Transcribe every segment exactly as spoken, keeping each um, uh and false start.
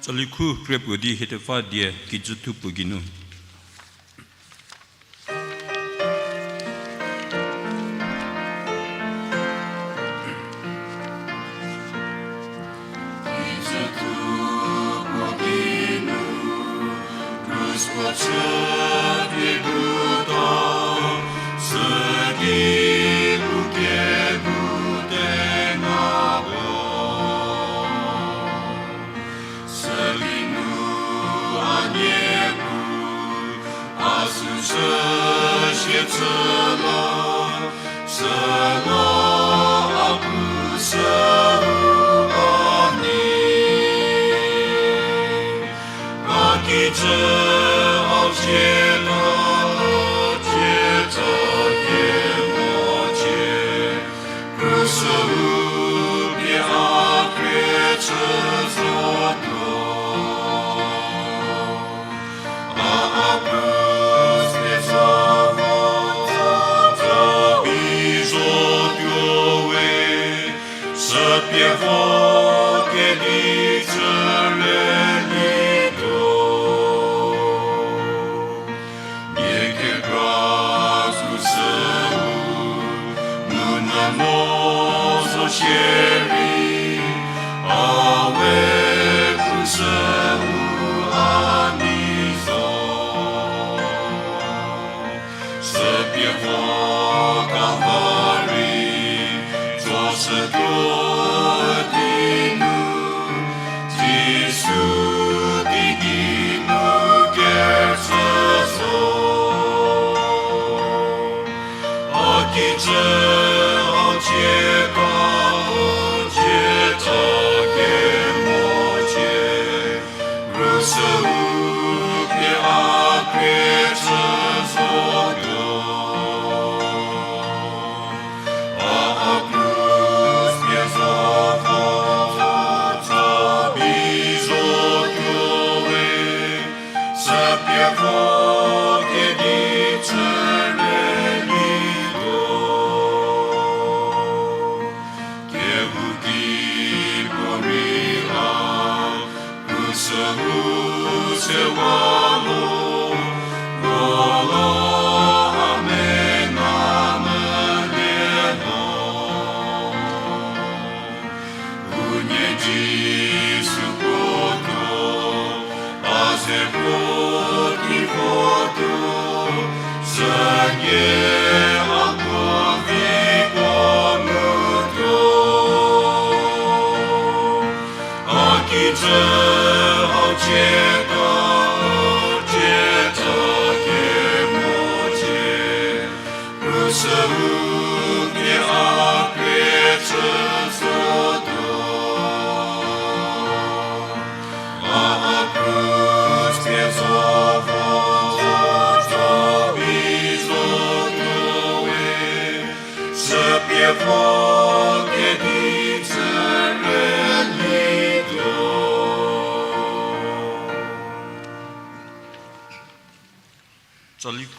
Tsali khu kre puo di hie tefa die kijü thu puo geinu. Süki nu a niepu, a süu süsie chü la, süla a pu süu a nei. A kijü a cie na, cie ta kie mo cie. Krüsüu pie a krie chü zotuo. A a krus pie za vo za za bi zotuo we. Süpie vo kedi chü rei lituo. Nie kekra süu, nuna mo zo shierei, a we pu süu a nei zo. Süpie vo Kalvari, tso shütuo di nu, Jisu di geinu kerüchü zo. A kijü a cie ka, cie ta kie mo cie. Krüsüu pie a krie chü zotuo. A a krus pie za vo za bi zotuo we, süpie vo kedi chü rei lituo. Kehouki puorei a, krüsüu sewa lo, ro la a mena mele lo. Unie Jisu puo tuo, a ze puo ki puo tuo, sünie a puo vi puo mu tuo. A kijü a cie ka, cie ta kie mo cie. Krüsüu pie a krie chü zotuo. A a krus pie za vo za bi zotuo we, süpie vo kedi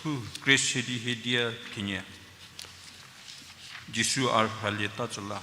Pu Kresedi Hiedia kenie. Jisu a rhalieta tsüla.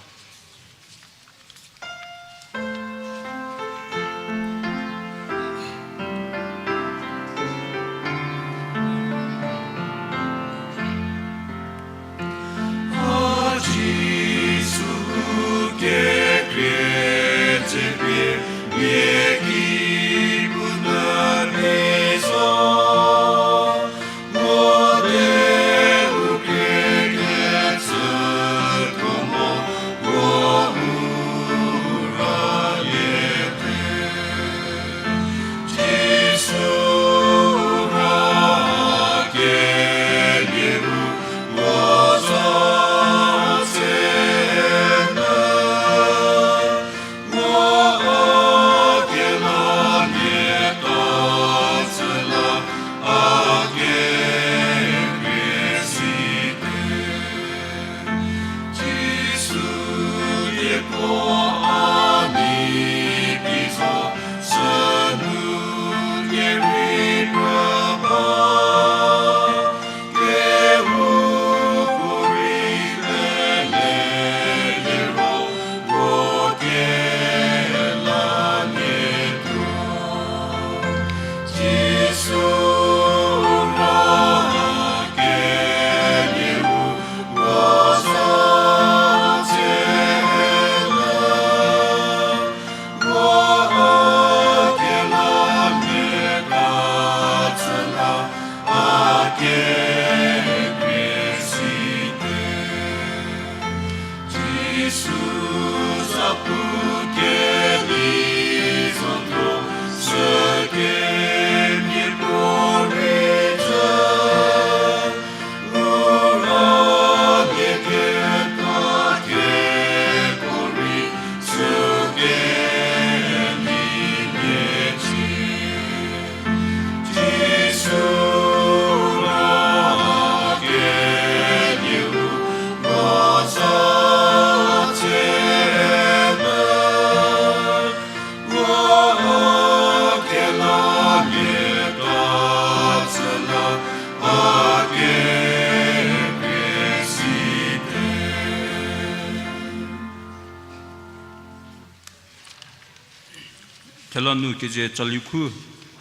Thela nu keze Chalikhu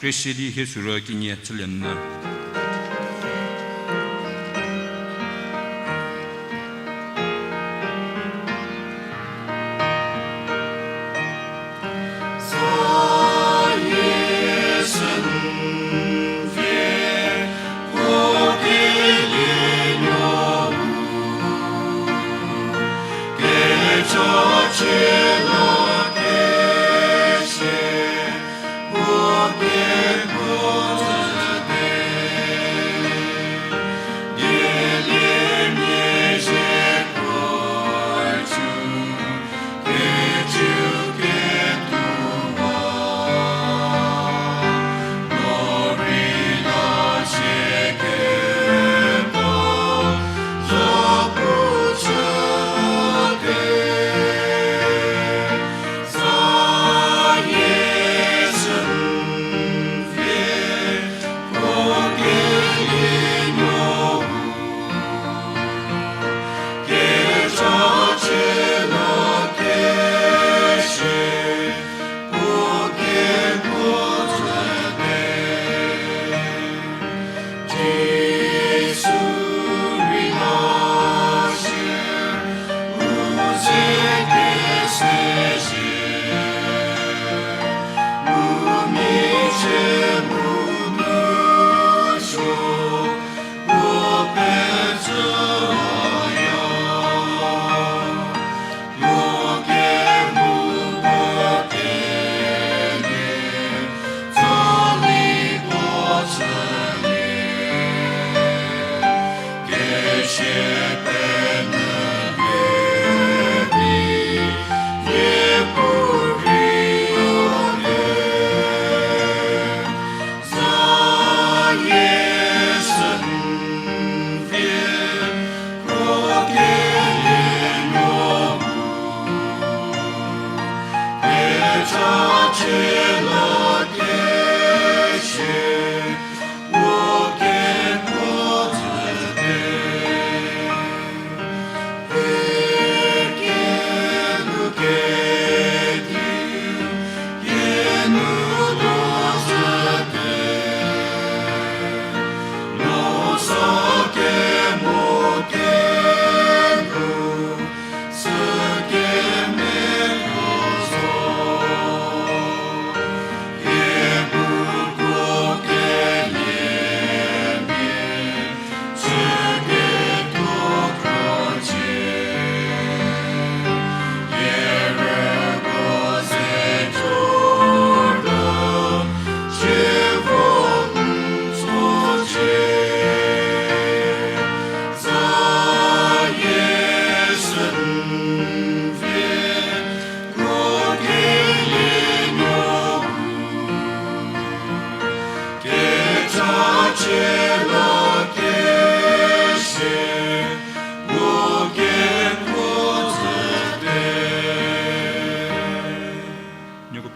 Kresedi Hiesuro kenie chülie nü.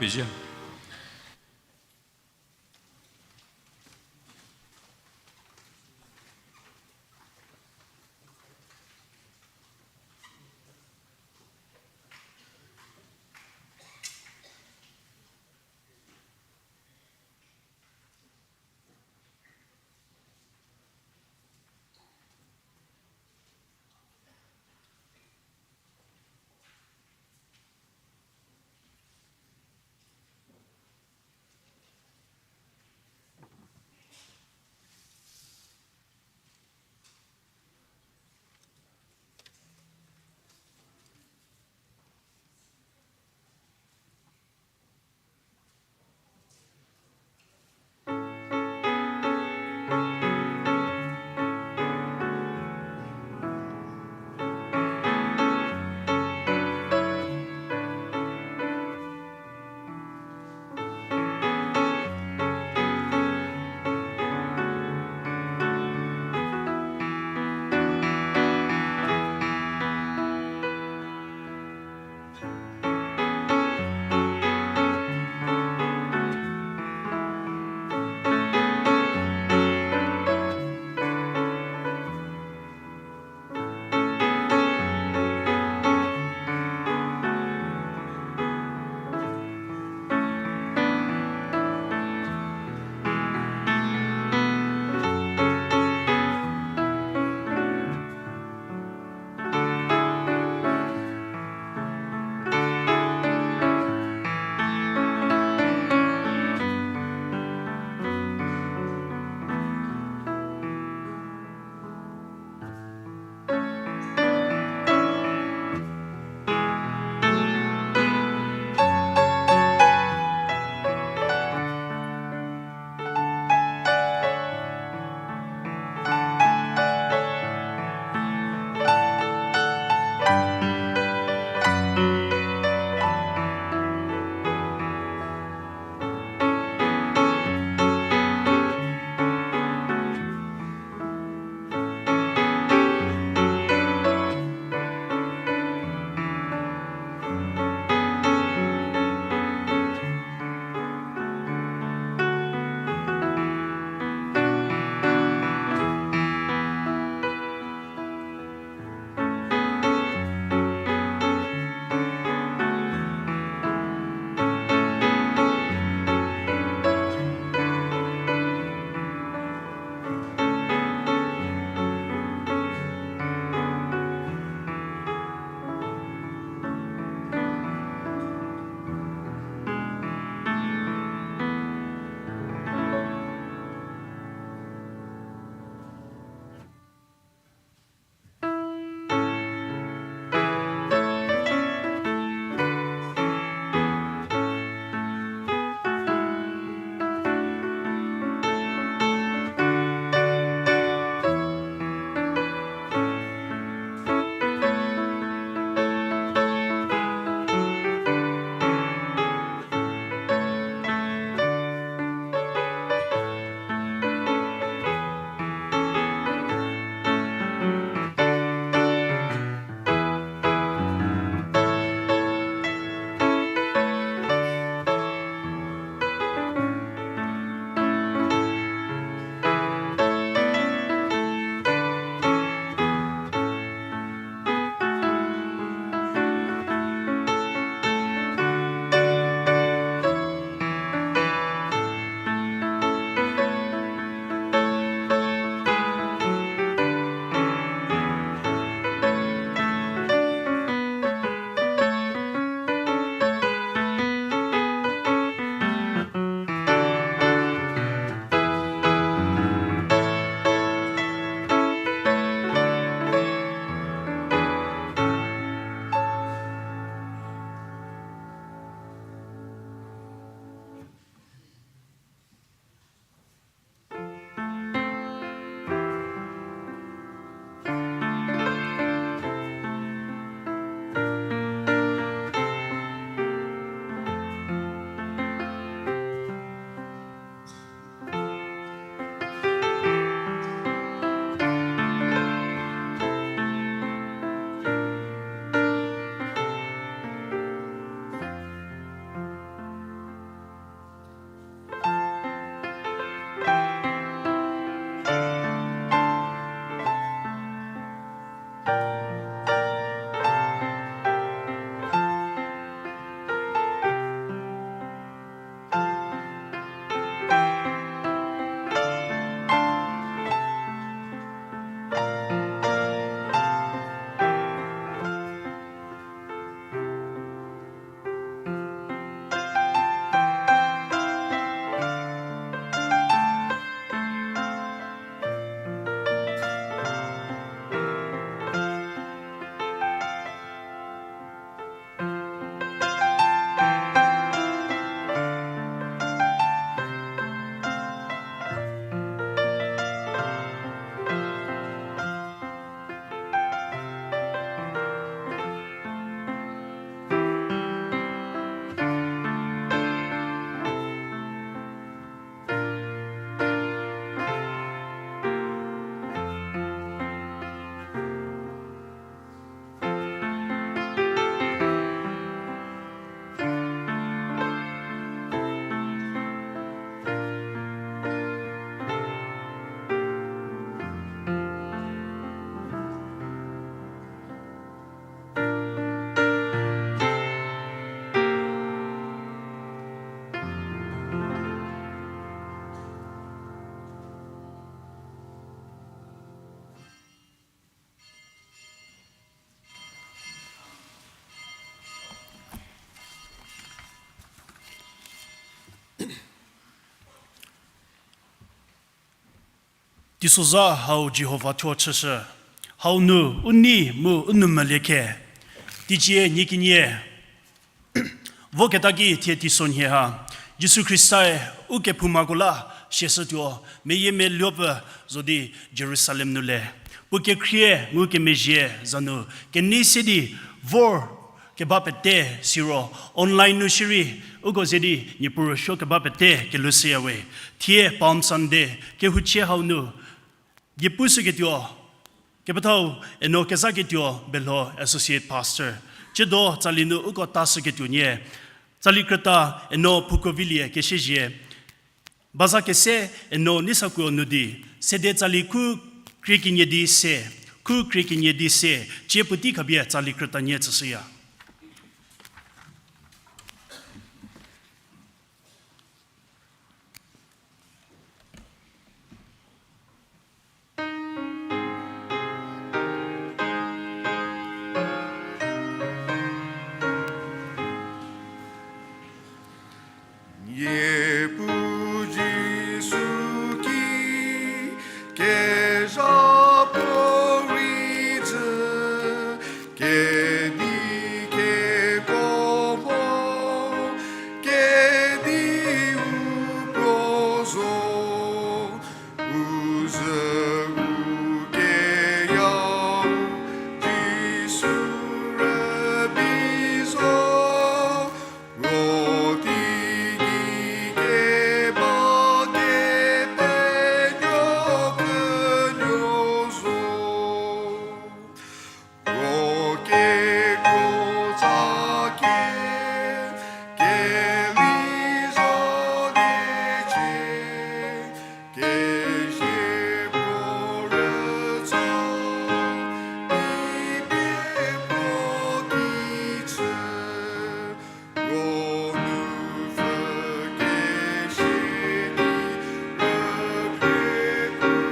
Pezie. Teisozha hau Jihova thuo chüshü, hau nu u nei mu u nou mvülie khe. Teicie nie kenie voketa ki thie teisonhie ha, Jisu Khristae u kephoumako la siashütuo, meyiemeluopfü zo di Jerusalem nu le. Puo kekhrie ngukemezhie za nu kenei se di vor keba pete siro online nu shierei uko ze di niepu rüsuo keba pete kelhoushüya we. Thie Palm Sunday kehouchie hau nu diepushüketuo, kepethau Eno Kezhaketuo Belho, Associate Pastor. Tsiedo tsali nu uko tashüketuo nie, tsali krüta Eno Phukovilie Kesiezie. Baza kese Eno Neisakuo nu di, sede tsali khu krie kenie di se, khu krie kenie di se, tsie puotei khapie tsali krüta nie tsüshüya. Niepuu Jisu ki kezha puo rei dzü, kedi kekuo mo, kediu puo zo, u zhü u keyau Jisu rübei zo, ro teigei keba kepenuo kenuo zo. Ro kekuo tsakie, keli zoliecie, kezie puo rütsa, pipie puo ki chü, ro nu pfü kesie di rüpie pulie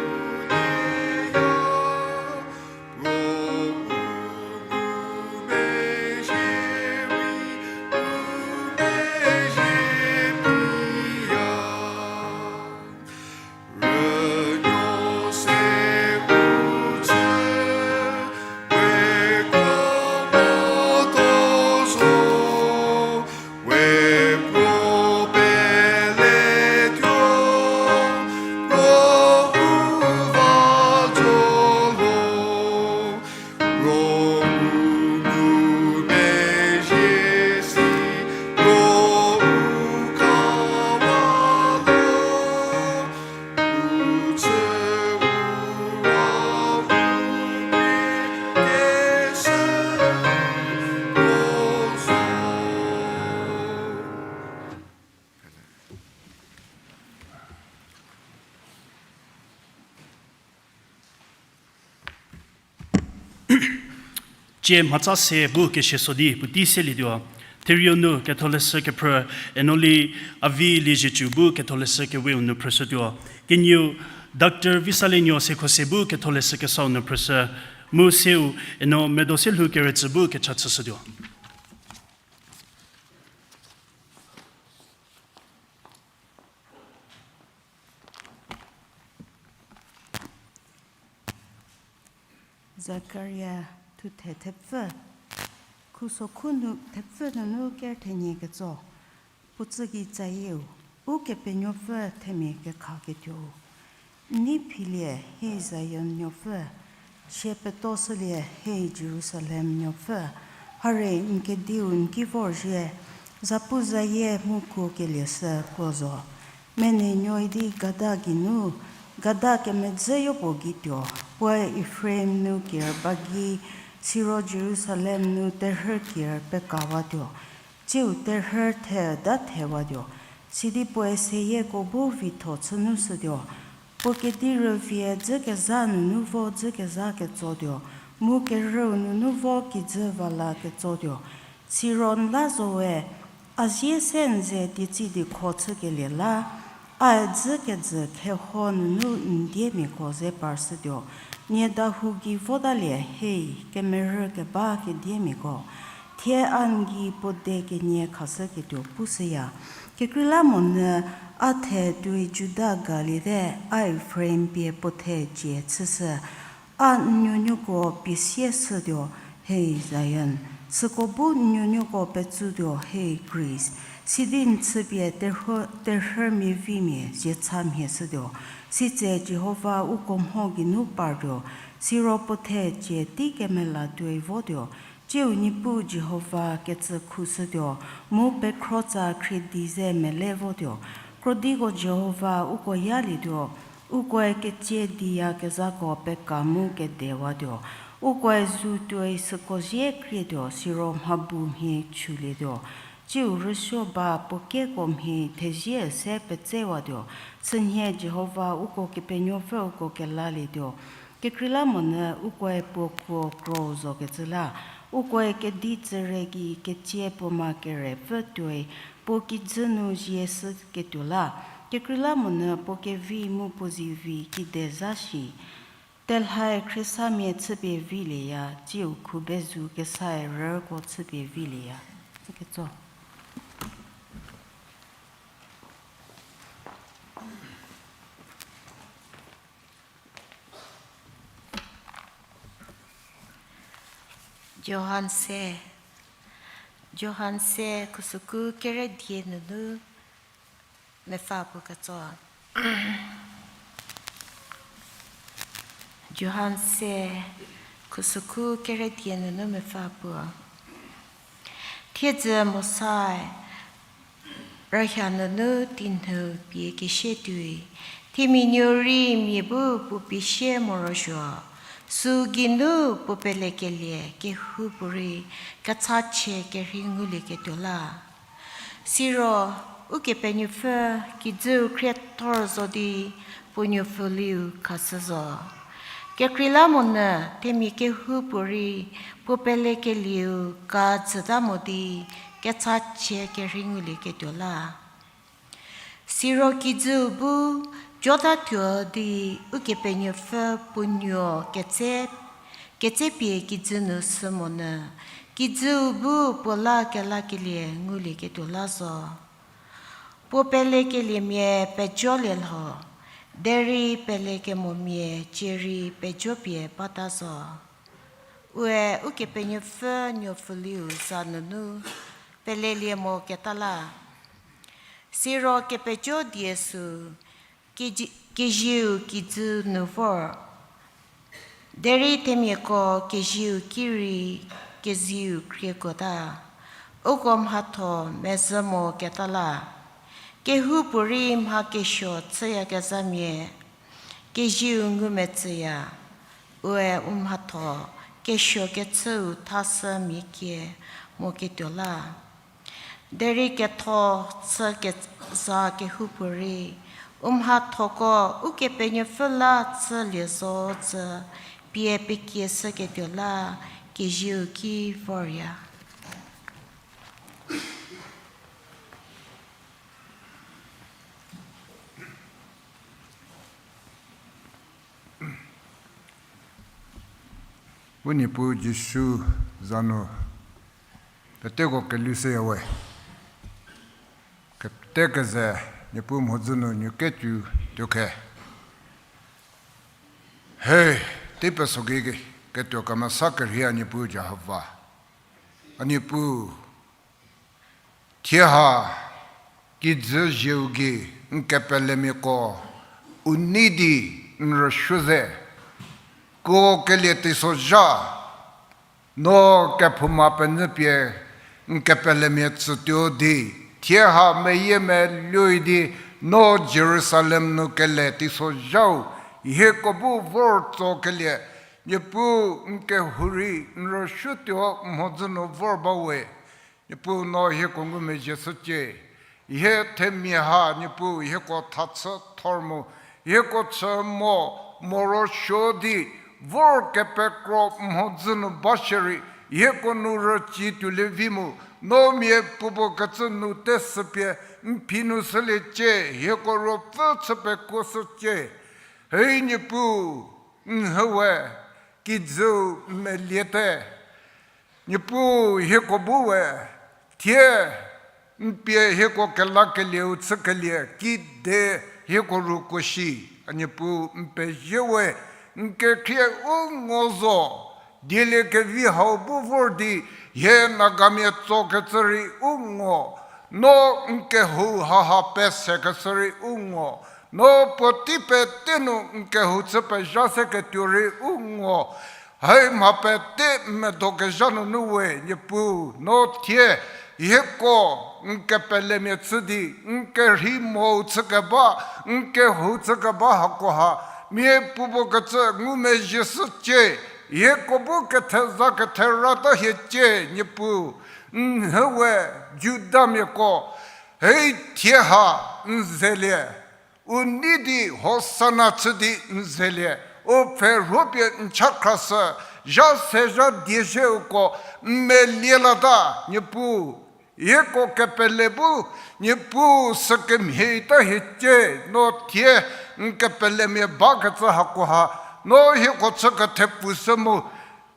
ya. Tsie mhatsa se bu kesie so di puotei selietuo. Therieu nu ketholeshü kephrü Enoli Avi Liezietsu bu ketholeshü keweu nu phrüshütuo. Kenieu Doctor Visalie Nuo Sekhose bu ketholeshü kesau nu phrüshü. Mu seu Eno Medoselhou Keretsü bu kecha chüshütuo. Zakaria thuthe thepfü, khusokhu nu thepfü nunu kerthenie ketso, puo tsü gei tsayieu, Ukepenuopfü themia kekhaketuou. N nei philie, he Zion nuopfü, sie petoshülie, he Jerusalem nuopfü, hare n kediu n ki vorzhie, zapuzayie mu kuo kelieshü puo zo. Menenuoi di gada geinu, gada kemedzü yopuo gei tuo, puoe Efraim nu ker ba gei, siro Jerusalem nu terhü ker pekawatuo. Tsiu terhü the da thewatuo, sidi puoe seyieko bu vitho chünu shütuo. Puo kedi rüvie dzükezha nunu vo dzükezha ketsotuo, mu kerüu nunu vo kijü va la ketsotuo. Siro n la zowe, a zie se n ze dietsi diekho chükelie la, ae dzükejü kheho nunu n diemiako ze parshütuo. Nie dahou gei votalie, hei, kemerü keba kediemiako. Thie a n gei puo de kenie khashüketuo pushüya. Kekreilamonyü a the tuoi Juda galiete, a Efraim pie puo the cie chüshü. A n nuonuoko pie sie shütuo, hei Zion, süko bu n nuonuoko petsutuo, hei Greece. Sidi n chüpie terhü-, terhümia vimia zietsa mhie shütuo. Sitse Jihova uko mho geinu partuo, siro puo the cie tei kemela tuoi votuo. Tsiu Niepuu Jihova kecü khushütuo, mu pekhrotsa khriedi ze mele votuo. Krodiko Jihova uko yalietuo, ukoe ketsie diyakezhako peka mu kedewatuo. Ukoe zu tuoi süko zie krietuo, siro mhabu mhie chülietuo. Tsiu rüsuo ba puo kieko mhie thezie se petsewatuo. Sünhie Jihova uko Kepenuopfü uko kelalietuo. Kekreilamonyü ukoe puo kuo kro zokecü la, ukoe kedi tsüre gei ketsie puo ma kerepfü tuoi, puo kijü nu zie shüketuo la. Kekreilamonyü puo kevi mu puo zivi kide zha shi. Telhae khriesamia chüpie vilieya, tsiu khubezu kesae rüko chüpie vilieya. Ketso. Johan se, Johan se khusüku kere die nunu mepfü puo ketso. Johan se khusüku kere die nunu mepfü puo. Thiedzü Mosae rüha nunu tinhü pie kesie tuoi, themia nuou rei mia bu puo pie sie morosuo, süu geinu puo pelekelie kehoupuorei kechachie kerhei ngulieketuo la. Siro Ukepenuopfü kijüu khriethor zo di puo nuopfüliu khashü zo. Kekreilamonyü themia kehoupuorei puo pelekelieu ka jüta mo di kechachie kerhei ngulieketuo la. Siro kijüu bu jotatuo di Ukepenuopfü puo nuo ketse, ketsepie kijü nu sü monyü, kijüu bu puo la kelakelie ngulieketuo la zo. Puo pelekeliemia pejolie lho, derei pelekemomia cierei pejopie bata zo. Ue Ukepenuopfü nuopfüliu za nunu pelelie moketa la. Siro kepejo die süu keji-, kezieu kijü nu vor. Derei themiako kezieu ki rei kezieu khriekuota. Uko mhatho mezhü moketa la. Kehoupuorei mha kesuo chüyakezhamia kezieu ngumetsüya. Ue u mhatho kesuo kechüu thashü mia kie moketuo la. Derei ketho chükezha kehoupuorei u mhathoko Ukepenuopfü la chülie zo tsü pie pekieshüketuo la kezieu ki vorya. U Niepuu Jisu za nu peteko kelhou shüya we. Kepete keze Niepuu mhodzü nu nuo ketuo tuo khe. He, tei peso gei ketuo kemesa kerhei a Niepuu Jihova. A Niepuu, thie ha kijü zieu gei n kepelemiako u nei di n rüsuo ze, kuo kelie teisozha, no kephouma penyü pie n kepelemia tsütuo di, thie ha meyiemeluoi di no Jerusalem nu kele teisozhau, hieko bu vor tsokelie, Niepuu n kehou rei n rüsuotuo mhodzü nu vor ba we. Niepuu no hieko ngumezhie shücie. Hie themia ha Niepuu hieko thachü thor mu, hieko chü mo, morosuo di vor kepekro mhodzü nu ba shierei, hieko nu rüci tuolie vi mu, no mia puopuo kecü nu tesüpie n phi nu shüliecie, hieko ruopfü chü pekuoshücie. Hei Niepuu, n hüwe, kijüu meliete. Niepuu hieko bu we, thie n pie hieko kelakelieu chükelie kide hieko ru kuo shi, a Niepuu n pezie we, n kekhrie u ngo zo, dieliekevi hau bu vor di, hie Nagamia tsokecü rei u ngo, no n kehou haha pesekeshü rei u ngo, no puotei pete nu n kehou chü pezha se ketuo rei u ngo, hai mha pete n medokezha nunu we Niepuu, no thie hieko n kepelemia chü di, n kerhei mou chükeba, n kehou chükeba hakoha, miapuopuo kecü ngumezhie shücie, hieko bu ketheza ketherata hiecie Niepuu, n hü we Judamiako, hei thie ha n zelie, u nei di Hosana chü di n zelie, u pfhe rhuopie n cha khrashü, zha se zha die zhüuko n melie lata Niepuu, hieko kepele bu Niepuu sükemhie ta hiecie, no thie n kepelemia bakecü hakoha, no hieko chü kethepfu shü mu,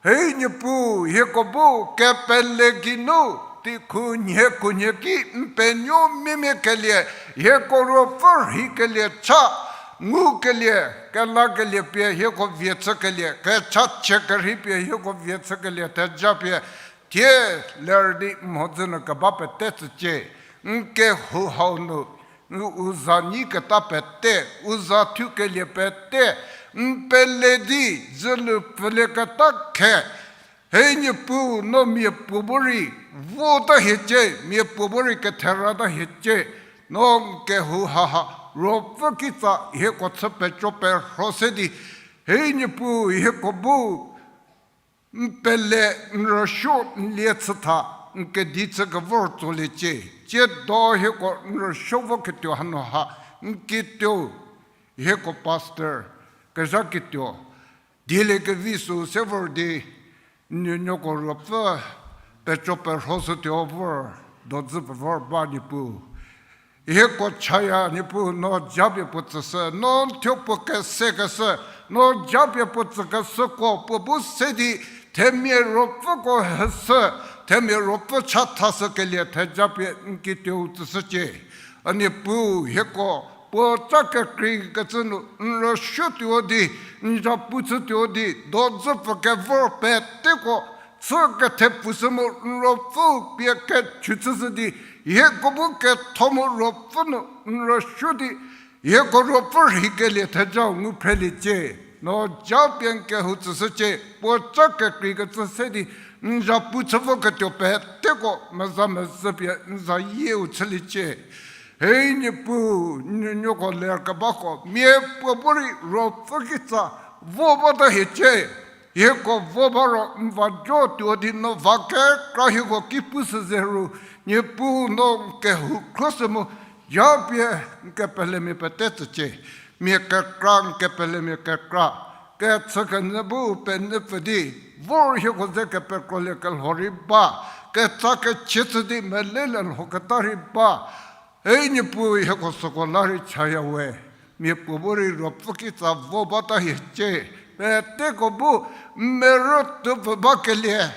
hei Niepuu hieko bu kepele geinu, teikhu nhie khunhie ki n penuo mimia kelie, hieko ruopfü rheikelie cha, ngukelie, kelakelie pie hieko vie chükelie, kechachie kerhei pie hieko vie chükelie theja pie, thie ler di mhodzü nu keba pete tsücie, n kehou hau nu, u za nyiketa pete, u za thukelie pete, n pele di dzülu pfülieketa khe, hei Niepuu no miapuo bu rei vota hiecie, miapuo bu rei ketherata hiecie, no n kehou haha ruopfü kitsa hieko chü peco perho se di, hei Niepuu hieko bu n pele n rüsuo n lie chütha, n kedi chü kevor tsoliecie, tsiedo hieko n rüsuo voketuo hanu ha, n kituo hieko pastor kezhaketuo, dieliekevi sü se vor di, n nuonuoko ruopfü peco perho shütuo vor, dodzü pevor ba Niepuu. Hieko chaya Niepuu no japie puo tsüshü, no thuo puo kesekeshü, no japie puo tsükeshüko puo bu se di, themia ruopfüko heshü, themia ruopfü chathashükelie thejapie n kituou tsüshücie. A Niepuu hieko puo ca kekreikecü nu n rüsuotuo di, n zapu chütuo di, dodzü pfü kevor peteko chü kethepfushü mu n ruopfü pie kechü chüshü di, hieko bu ketho mu ruopfü nu n rüsuo di, hieko ruopfü rheikelie thejau ngu phreliecie. No japie n kehou tsüshücie, puo ca kekreikecü se di n zapu chü voketuo peteko meza mezhü pie n zayieu chüliecie. Hei Niepuu, n nuonuoko ler kebako miapuo bu rei ruopfü kitsa vo bata hiecie. Hieko vo ba ro n va jo tuo di no va kekra hieko ki pushü ze ru, Niepuu no n kehou khroshü mu, japie n kepelemia pete tsücie, mia kekra n kepelemia kekra, kechükenyü bu penyü pfü di, vor hieko ze kepekrolie kelho rei ba, ketsa kechie chü di mele lelhoketa rei ba, hei Niepuu hieko süko la rei chaya we, miapuo bu rei ruopfü kitsa vo bata hiecie, peteko bu merü tupfü bakelie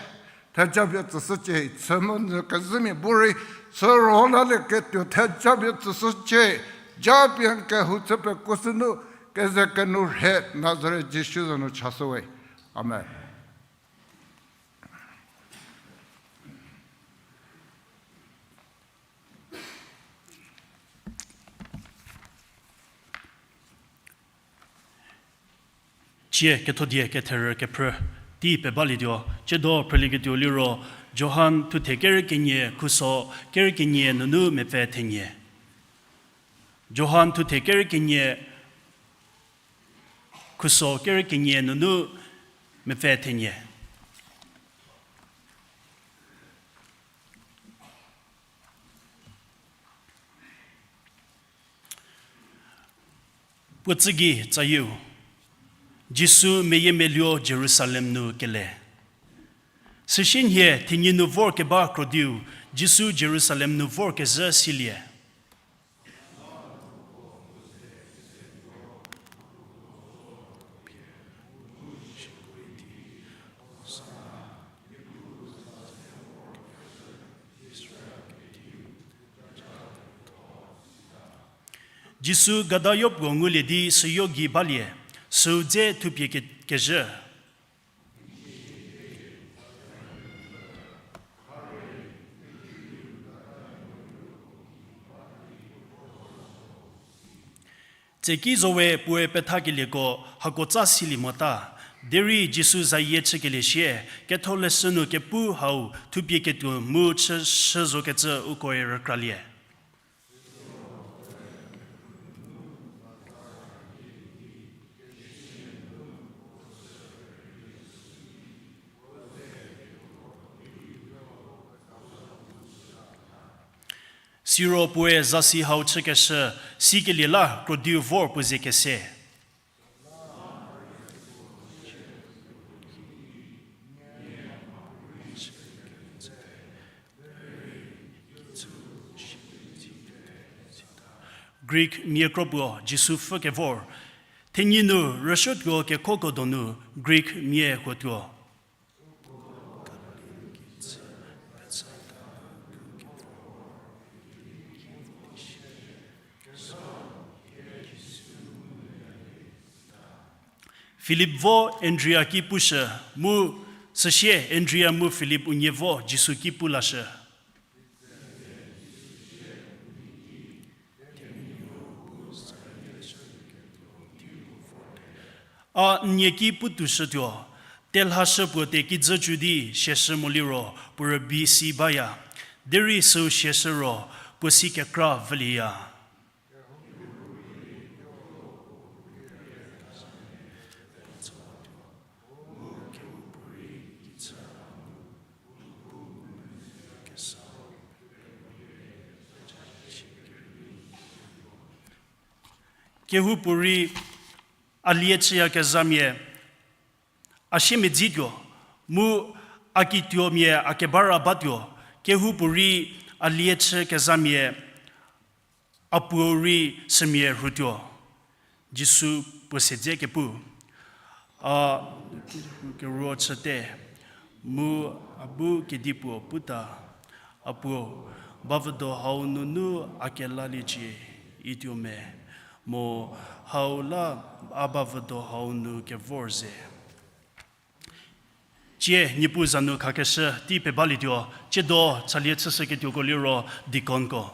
thejapie tsüshücie, chü mu nyü kezhümia bu rei chü rholieketuo thejapie tsüshücie, japie n kehou chü pekuoshü nu, keze kenu rhe Nazaret Jisu za nu chashü we. Amen. Cie kethodie ketherü kephrü tei pebalietuo, tsiedo phrülieketuo liro, Johan thuthe kerü kenie khuso kerü kenie nunu mepfü thenie. Johan thuthe kerü kenie khuso kerü kenie nunu mepfü thenie. Puo tsügei tsayieu, Jisu meyiemeluo Jerusalem nu kele. Süsienhie thenyi nu vor keba krodiu, Jisu Jerusalem nu vor kezhü silie. Jisu gadayo puo ngulie di süyo gei balie, süu dze thupie ke-, kezhü. Tseki zowe puoe pethakelieko hako tsa silie mota, derei Jisu zayie chükelie sie, ketholeshü nu kepu hau thupie ketuo mu chüshü zokecü ukoe rükralie. Siro puoe zasi hau chükeshü, sikelie la krodiu vor puo ze kese. Greek mia kro puo Jisu pfhü kevor, thenyi nu rüsuotuo kekhoko donu Greek mia huotuo. Filip vo Andria ki pushü, mu süsie Andria mu Filip unie vo Jisu ki pu lashü. A n nie ki putuoshütuo, telhashü puo te kijü cü di siashü moliro puo rübei si baya. Derei süu siashü ro puo si kekra vülieya. Kehoupuorei a lie chüyakezhamia a siemedzituo, mu a kituomia a kebara batuo, kehoupuorei a lie chükezhamia a puou rei sümia rhutuo. Jisu puo siedze kepu, a keruo chüte, mu a bu kedipuo puta, a puo, bavüdo hau nunu a kelaliecie ituo me, mo hau la a bavüdo hau nu kevor ze. Tsie Niepuu za nu khakeshü tei pebalietuo, tsiedo chalie chüshüketuoko liro deaconko.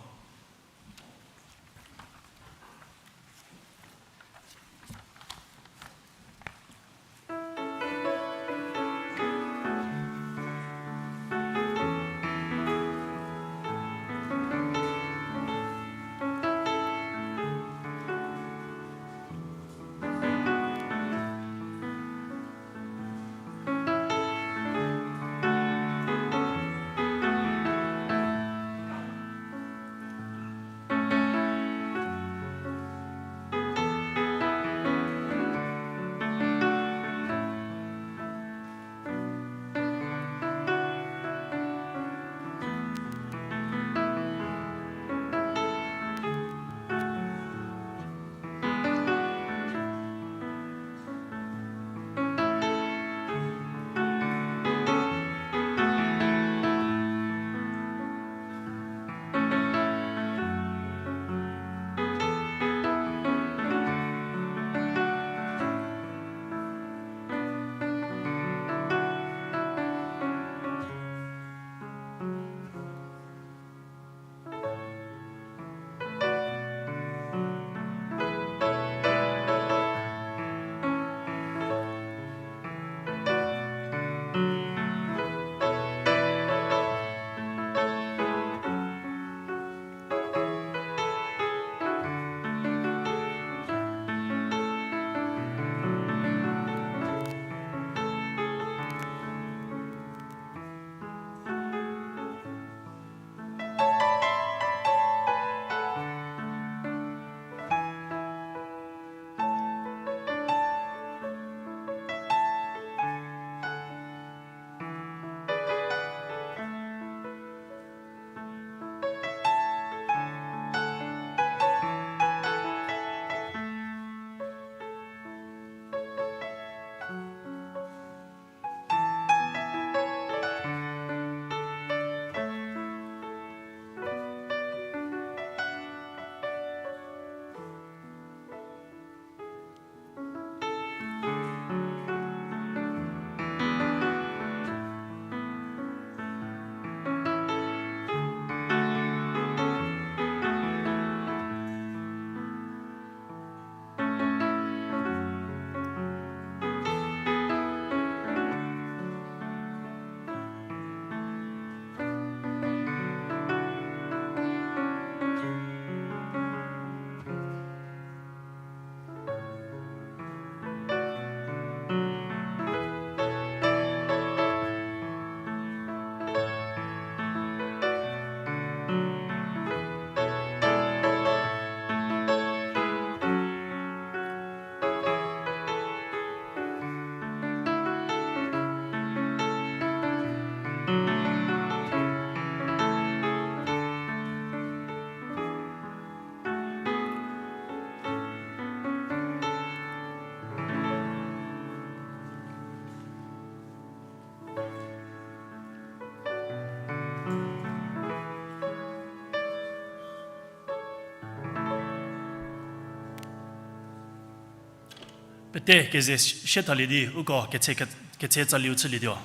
Pete keze sie thalie di uko ketse, ketse tsaliu chülietuo.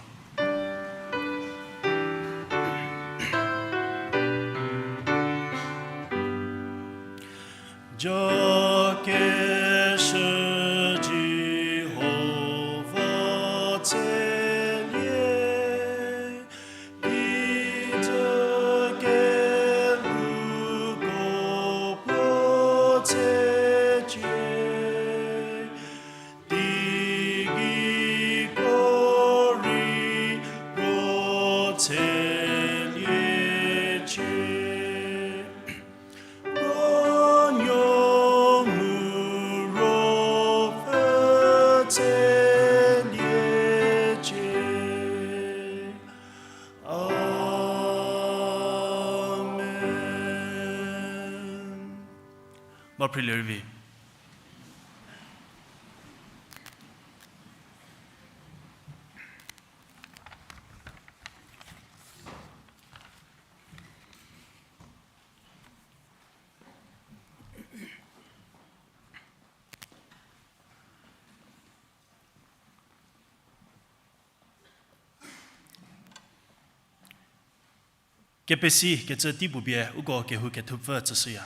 Jakeshü Jihova tselie, kijü kelhouko puo tsecie, teigei ko rei puo tseliecie. Puo nuo mu Ruopfü tseliecie. Amen. Ba phrilie rei vi. Kepesi kecü tei puo pie uko kehou kethupfü tsüshüya.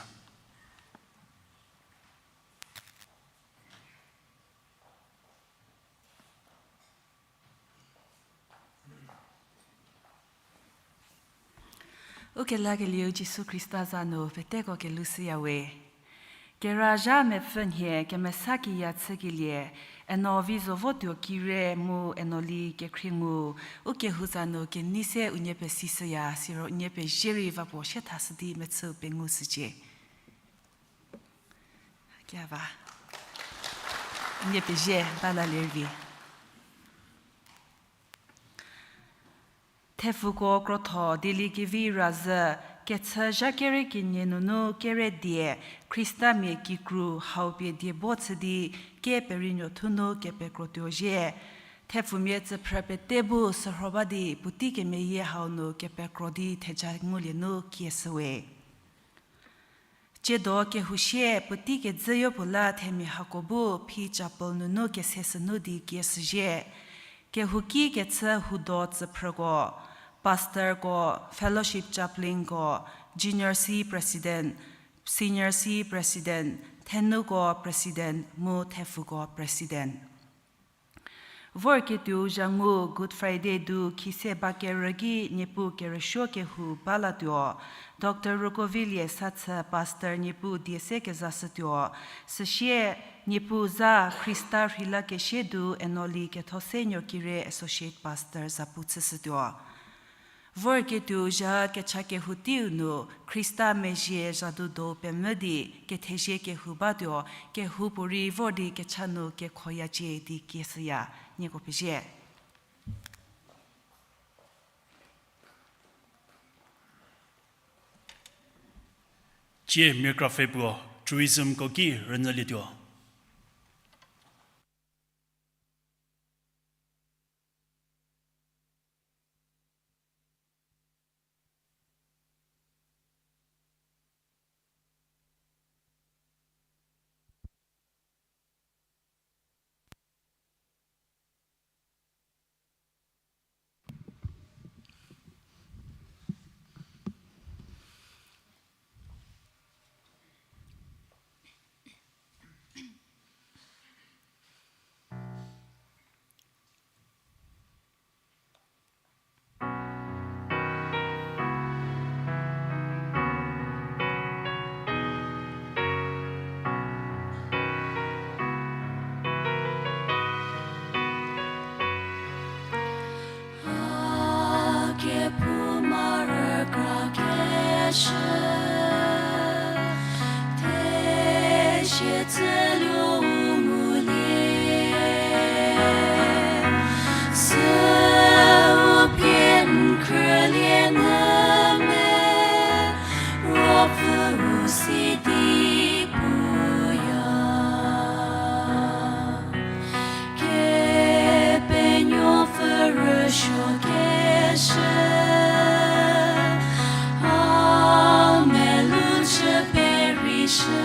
Ukelakelieu Jisu Khrista za nu peteko kelhou shüyawe. Kerazha mepfü nhie kemesa kiya chükelie, Eno Vizovotuo Kire mu Eno Li Kekhriengu, ukehou za nu kenei se unie pesishüya, siro unie pezie rei va puo sie thashü di mechüu pengu shücie. Kiaba. Unie pezie, ba lalie rei vi. Thepfuko krotho dieliekevi razhü, kechü zha kere kenie nunu kere die, Khristamia kikru hau pie die bo chü di, kepereinuo thu nu kepekrotuo zhie. Thepfumia tsüphrü pete bu sürho ba di puotei kemeyie hau nu kepekro di theja ngulie nu kieshüwe. Tsiedo kehou sie puotei kejüyopuo la themia hako bu phi chapel nunu kese sünu di kieshüzhie. Kehouki kechü hudo tsüphrüko, pastorko, fellowship chaplainko, junior C president, senior C president, thenuko president mu thepfuko president. Vorketuou zhangu Good Friday du khise ba kerü ki Niepuu kerüsuo kehou ba latuo, Doctor Rukovilie Sathü pastor Niepuu die se kezashütuo, süsie Niepuu za Khrista rheilakesie du Eno Li Kethosenuo Kire associate pastor zapu chüshütuo. Vorketuou zha kecha kehou teiu nu Khrista mezhie zhadu do pemvü di kethezie kehou batuo, kehoupuorei vor di kecha nu kekhoyacie di kieshüya, nieko pezie. Tsie miakrapfhe puo tourismko ki rünyülietuo. A kephouma rükrakeshü, thezie tsüluo u ngulie, süu pie n khrülie nyü me, Ruopfü u si di puya. Kepenuopfü rüsuokeshü, a melou chü perishü,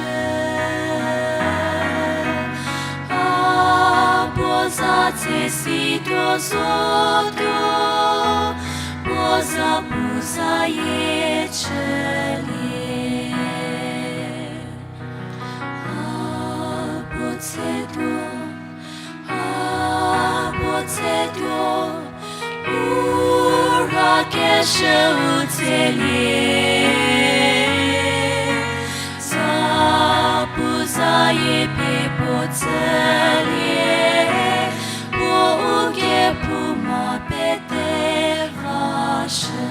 a Esi tuo zotuo, puo za pu zayie chülie. A puo tsetuo, a puo tsetuo, u ra keshü u tselie. Za pu zayie pie puo tsülie, puo u kephouma pete vashü.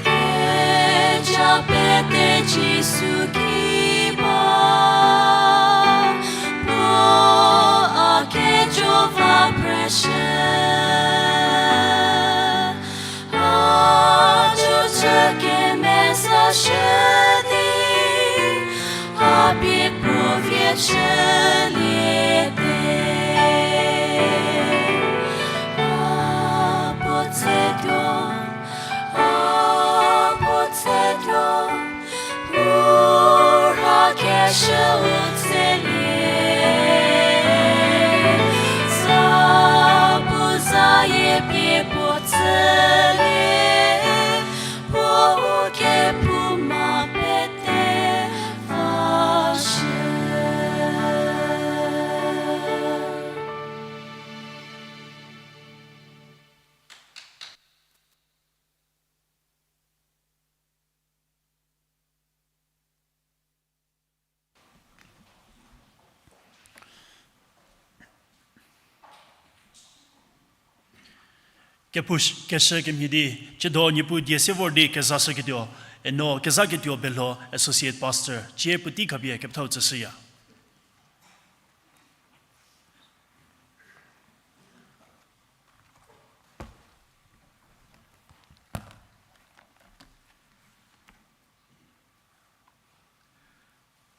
Theja pete Jisu ki ba, puo a kejo va pressure. A ju chü kemezashü di, a pie puo vie chülie te. A puo tsetuo, a puo tsetuo, u ra keshü u tselie. Za pu zayie pie puo tsülie, puo u kephouma pete vashü. Kepu keshü kemhie di, chüdo Niepuu die se vor di kezashüketuo, eno kezaketuo Belho Associate Pastor, cie puotei khapie kepethau tsüshüya.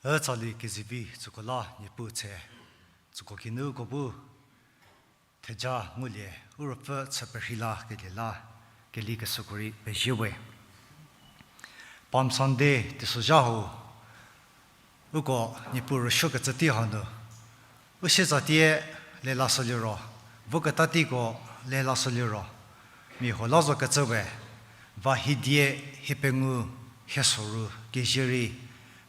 Ütsali kezivi tsüko la Niepuu tse, tsüko kinu uko bu theja ngulie, u ruopfü chü perhei la kelie la, keli kesüko rei pezie we. Palm Sunday teisozha hau, uko Niepuu rüsuokecü tei hanu, u sietsatie lelashü liro, voketa teiko lelashü liro, mia huo la zokecü we, va hidie, hie pengou, hie soru kezie rei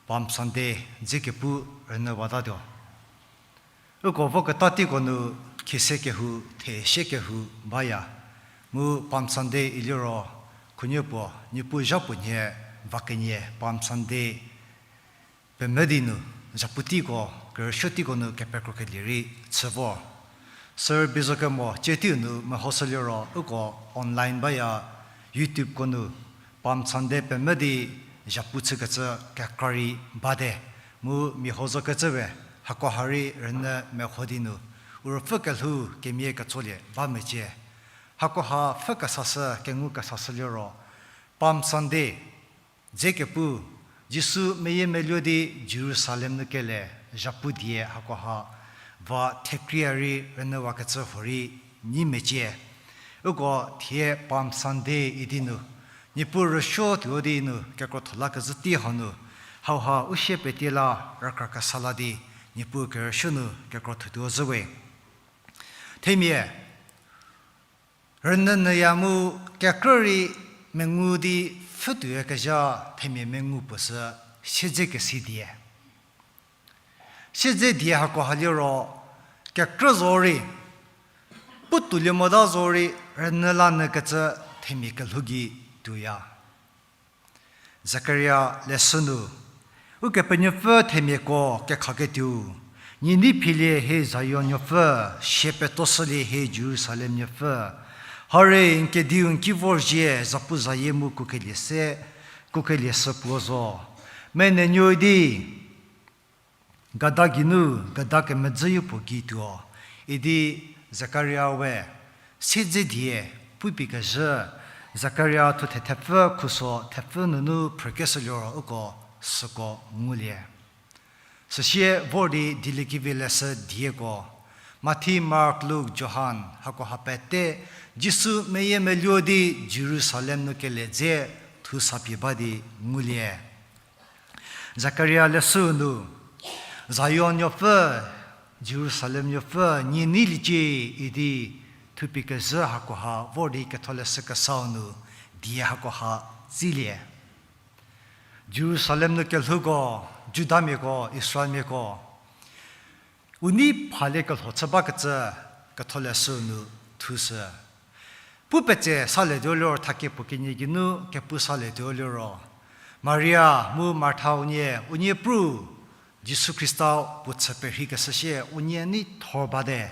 Palm Sunday dze kepu rünyüwatatuo. Uko voketa teiko nu khise kehou, thesie kehou baya. Mu Palm Sunday iliro, khunuo puo, Niepuu zhapuo nhie, va kenie Palm Sunday pemvü di nu, zhapu teiko, kerüsuo teiko nu kepekrokelie rei chü vo. Sir Bizokemo cie teiu nu mehoshü liro, uko online baya, YouTubeko nu, Palm Sunday pemvü di zhapu chükecü kekra rei bate, mu mia huo zokecü we, hakoha rei rünyü meho di nu, u ruopfü kelhou kemia ketsolie ba mecie. Hakoha pfü kesashü, kengu kesashü liro, Palm Sunday dze kepu, Jisu meyiemeluo di Jerusalem nu kele, zhapu die hakoha, va thekria rei rünyüwakecü huorei nyi mecie. Uko thie Palm Sunday idi nu, Niepuu rüsuo tuo di nu kekrotho lakezhü tei hanu, hauha u sie petie la rükra kesa la di, Niepuu kerüsuo nu kekrothotuo zhü we. Themia, rünyünyüya mu kekrü rei mengu di pfhütuoyakezha themia mengu puo sü siedze kesi die. Siedze die hakoha liro kekrü zorei, putuolie mota zorei rünyü la nyükecü themia kelhou gei tuoya. Zakaria leshü nu, Ukepenuopfü themiako kekhaketuo, nyi nei philie hie Zion nuopfü, sie petoshülie hie Jerusalem nuopfü. Hare, n kediu n ki vorzhie, zapuzayie mu kukelie se, kukelie sü puo zo. Menenuo idi gada geinu gada kemedzüyopuo gei tuo, idi Zakaria we siedze die pupie kezhü, Zakaria thuthe thepfü khuso thepfü nunu phrükeshü liro uko süko ngulie. Süsie vor di dieliekevi leshü dieko, Mathi, Mark, Luk, Johan, hakoha pete Jisu meyiemeluo di Jerusalem nu kele dze thusapie ba di ngulie. Zakaria leshü nu, Zion nuopfü, Jerusalem nuopfü, nie neiliecie idi thupie kezhü hakoha vor di Ketholeshü Kesau nu die hakoha tsilie. Jerusalem nu kelhouko, Judamiako, Israelmiako, u nei phalie kelho chü bakecü Ketholeshü nu thushü. Pu petse salietuo liro, thakie puo kenie geinu kepu salietuo liro, Maria mu Martha unie, unie pru Jisu Khrista puo chü perheikeshü sie unie nei thor bate,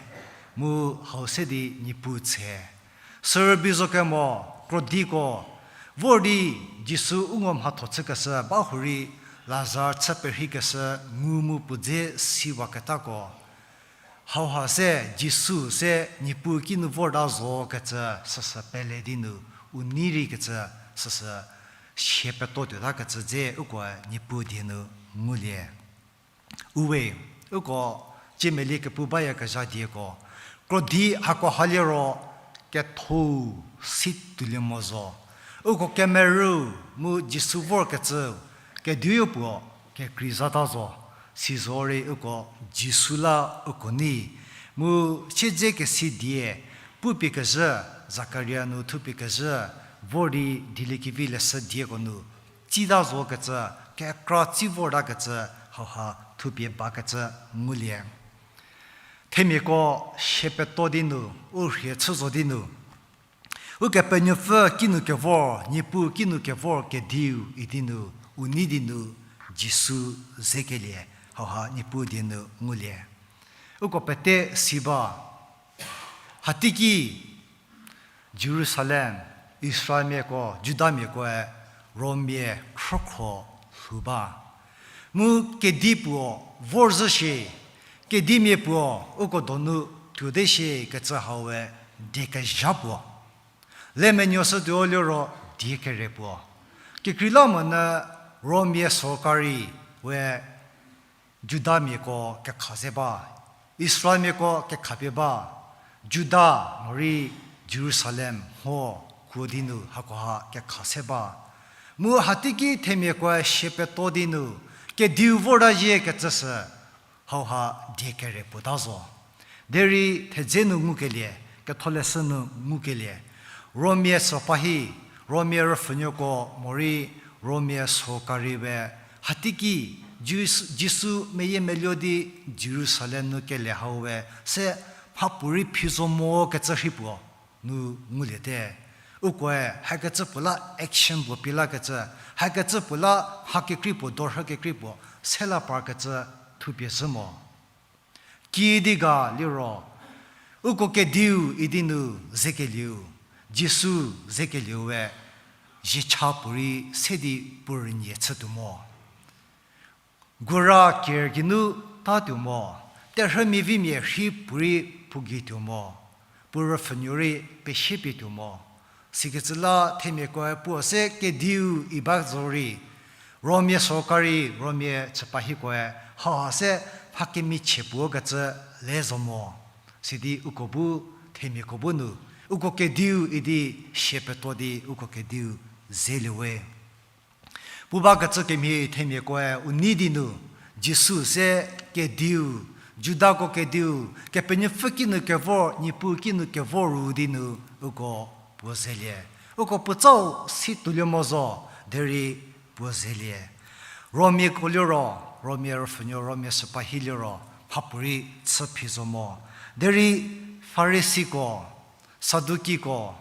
mu hau se di Niepuu tshe. Sürübei zo kemo, krodiko, vor di Jisu u ngo mhatho chükeshü ba hurei Lazar chü perheikeshü ngu mu puo dze siwaketako. Hauha se Jisu se Niepuu kinu vorta zo kecü süsü pele di nu, u nei rei kecü süsü sie peto tuota kecü dze ukoe Niepuu die nu ngulie. Uwe, uko ciemelie kepu bayakezha dieko, krodi hakoha liro ketho si tuolie mo zo. Uko kemerü mu Jisu vorkecü kediu puo kekreizata zo. Sizorei uko Jisu la uko nei, mu siedzekesi die, pupie kezhü, Zakaria nu thupie kezhü, vor di dieliekevi leshü dieko nu tsita zokecü, kekra tsi vortakecü, hauha thupie bakecü ngulie. Themiako sie peto di nu, u rhie chü zo di nu, Ukepenuopfü kinu kevor, Niepuu kinu kevor kediu idi nu, u nei di nu Jisu zekelie, hauha Niepuu die nu ngulie. Uko pete si ba, hateiki Jerusalem, Israelmiako, Judamiakoe Rommia khrükhro lhou ba. Mu kedi puo vorzhü shie, kedimia puo uko donu tuote shie kecü haue diekezha puo. Lemenuoshütuo liro die kere puo. Kekreilamonyü Rommia sorkari we Judamiako kekha ze ba, Israelmiako kekhapie ba, Juda morei Jerusalem mho kuo di nu hakoha kekha se ba. Mu hateiki themiakoe sie peto di nu, kediu vorta zhie kecü sü, hauha die kere puota zo. Derei thedze nu ngukelie, Ketholeshü nu ngukelie, Rommia sipahi, Rommia rüpfhünuoko morei Rommia sorkari we, hateiki Jis-, Jisu meyiemeluo di Jerusalem nu kele hau we se mhapuorei phi zo mo kecü rhei puo nu nguliete. Ukoe hakecü puo la action puo pie lakecü, hakecü puo la mha kekrei puo, dorhü kekrei puo, se la parkecü thupie zhü mo. Kiüdi ga liro, uko kediu idi nu zekelieu, Jisu zekelieu we, ziecha puorei se di puo rünyie chütuo mo. Gura ker geinu tatuo mo, terhümiavimia rhi puorei puo gei tuo mo, puo rüpfhünuo rei pesiepie tuo mo. Sikecü la themiakoe puo se kediu i ba zorei, Rommia sorkari, Rommia chüpahikoe, haha se mha kemichie puo kecü le zo mo. Sidi uko bu, themiako bu nu, uko kediu idi sie peto di uko kediu zelie we. Pu bakecü kemhie themiakoe u nei di nu, Jisu se kediu, Judako kediu, Kepenuopfü kinu kevor, Niepuu kinu kevor ru di nu, uko puo zelie. Uko puotsau si tuolie mo zo, derei puo zelie. Romiako liro, Romia rüpfhünuo, Romia sipahi liro, mhapuorei chü phi zo mo. Derei Farisiko, Sadukiko,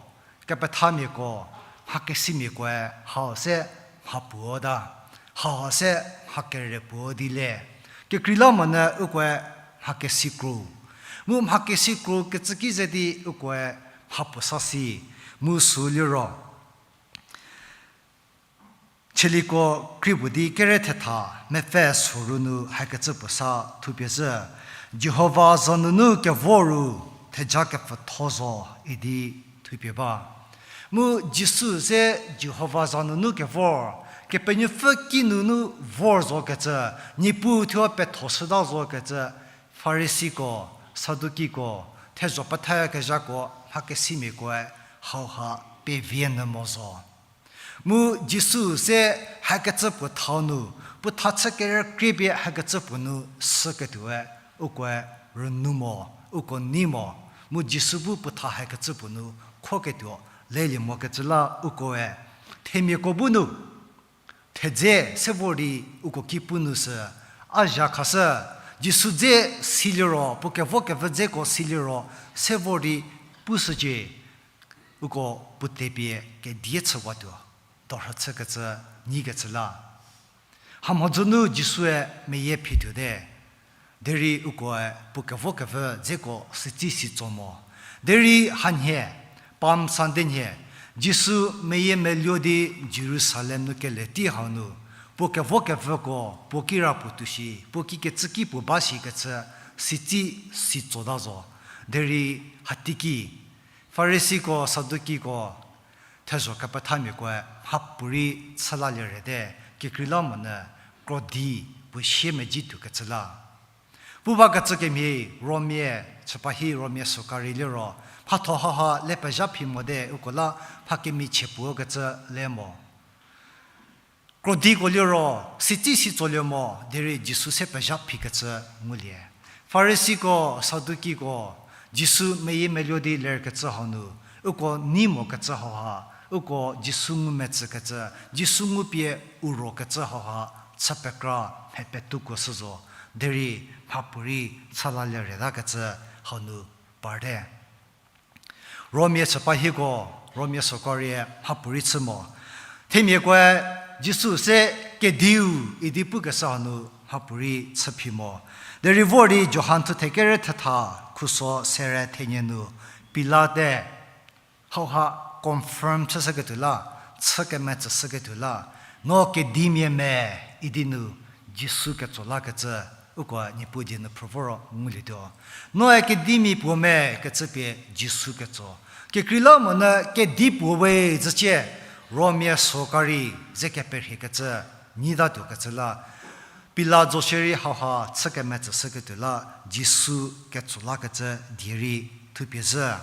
kepethamiako, mhakesimiakoe hau se mhapuo ta, hau se mha kere puo di le. Kekreilamonyü ukoe mhakesi kro. Mu mhakesi kro kecü ki ze di ukoe mhapuo sa si, mu sü liro Tsaliko kri puo di kere thetha mepfü soru nu hakecü puo sa thupie zhü, Jihova za nunu kevor ru theja kepfütho zo idi thupie ba. Mu Jisu ze Jihova za nunu kevor, Kepenuopfü kinunu vor zokecü, Niepuu thuo pethoshüta zokecü, Farisiko, Sadukiko, thezho pethayakezhako, mhakesimiakoe hauha pevie nyü mo zo. Mu Jisu se hakecü puo thau nu, puo tha chü kerükrie pie hakecü puo nu süketuoe, ukoe rünu mo, uko nei mo, mu Jisu bu puo tha hakecü puo nu khoketuo lelie mokecü la ukoe, themiako bu nu thedze se vor di uko ki pu nu sü, a zha khashü, Jisu dze siliro, puo kevo kevü dzeko siliro, se vor di pushücie, uko puo tepie kedie chüwatuo, dorhü chükecü, nyikecü la. Hamhodzü nu Jisue meyie phituote. Derei ukoe puo kevo kevü dzeko sitsi sitso mo. Derei hanhie, Palm Sunday nhie, Jisu meyie meluo di Jerusalem nu kele tei hau nu, puo kevo kevüko, puo kirapuo tuo shi, puo kikecü ki puo ba shikecü, sitsi sitsota zo. Derei hatiki, Farisiko, Sadukiko, thezho kepethamiakoe mhapuorei chü lalie rete, kekreilamonyü krodi puo sie meji tuokecü la. Pu bakecü kemhie Romia, chüpahi Romia sorkari liro, mhatho hauha le pezha phi mote uko la mha kemichie puo kecü le mo. Krodiko liro, sitsi sitsolie mo, derei Jisu se pezha phikecü ngulie. Farisiko, Sadukiko, Jisu meyie meluo di lerkecü hau nu, uko nei mokecü hauha, uko Jisu ngumetsükecü, Jisu ngupie u rokecü hauha, chü pekra mha petuko shü zo, derei mhapuorei chü lalie retakecü hau nu parte. Romia chüpahiko, Romia sorkarie mhapuorei chü mo. Themiakoe Jisu se kediu idi pukeshü hanu mhapuorei chü phi mo. Derei vor di Johan thuthe kere thetha khuso sere thenie nu Pilate hauha confirm chüshüketuo la, chü kemetsüshüketuo la, no kedimia me idi nu Jisu ketso lakecü, uko Niepuu die nu phrü voro ngulietuo. Noe kedimia puo me kecü pie Jisu ketso. Kekreilamonyü kedi puo we zücie, Romia sorkari ze keperhiekecü, nyitatuo kecü la, Pila zo shierei hauha chü kemetsüshüketuo la, Jisu ketso lakecü die rei thupie zhü.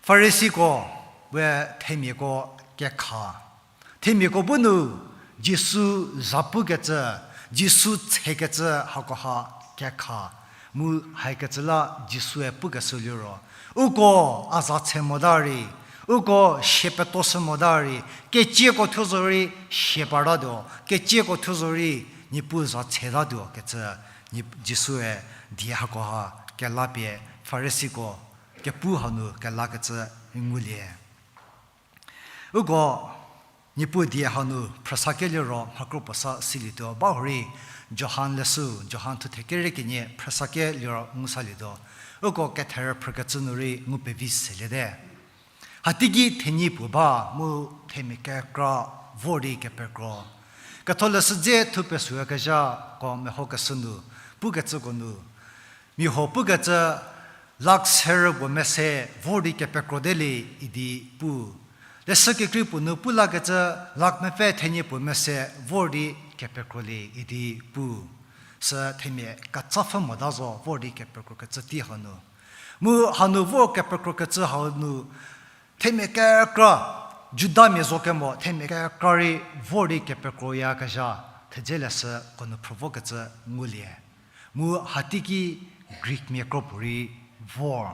Farisiko we themiako kekha. Themiako bu nu Jisu za pukecü, Jisu tshekecü hakoha kekha. Mu haikecü la Jisue pukeshü liro, uko a za tshe mota rei, uko sie petoshü mota rei, kecieko thuo zorei sie partatuo, kecieko thuo zorei Niepuu za tshetatuo kecü, Jisue die hakoha kelapie Farisiko kepu hanu kelakecü ngulie. Uko Niepuu die hanu phrüsakelie ro mhakro puo sa silietuo, bahurei Johan leshü, Johan thuthe kere kenie phrüsakelie ro ngu salietuo. Uko ketherü phrükecü nu rei ngu pevi seliete. Hateiki thenyi puo ba mu themia kekra vor di kepekro. Ketholeshü dze thu pesuoyakezhako mehokeshü nu, pukecüko nu, mia huo pukecü lak serü puo mese vor di kepekro de le idi pu. Leshü kekrei puo nu pu lakecü lak mepfü thenie puo mese vor di kepekro le idi pu. Sü themia ketsapfü mota zo vor di kepekrokecü tei hanu. Mu hanu vor kepekrokecü hau nu themia kekra, Judamia zo kemo themia kekra rei vor di kepekroyakezha, thedze leshüko nu phrü vokecü ngulie. Mu hateiki Greekmia kro puorei vor.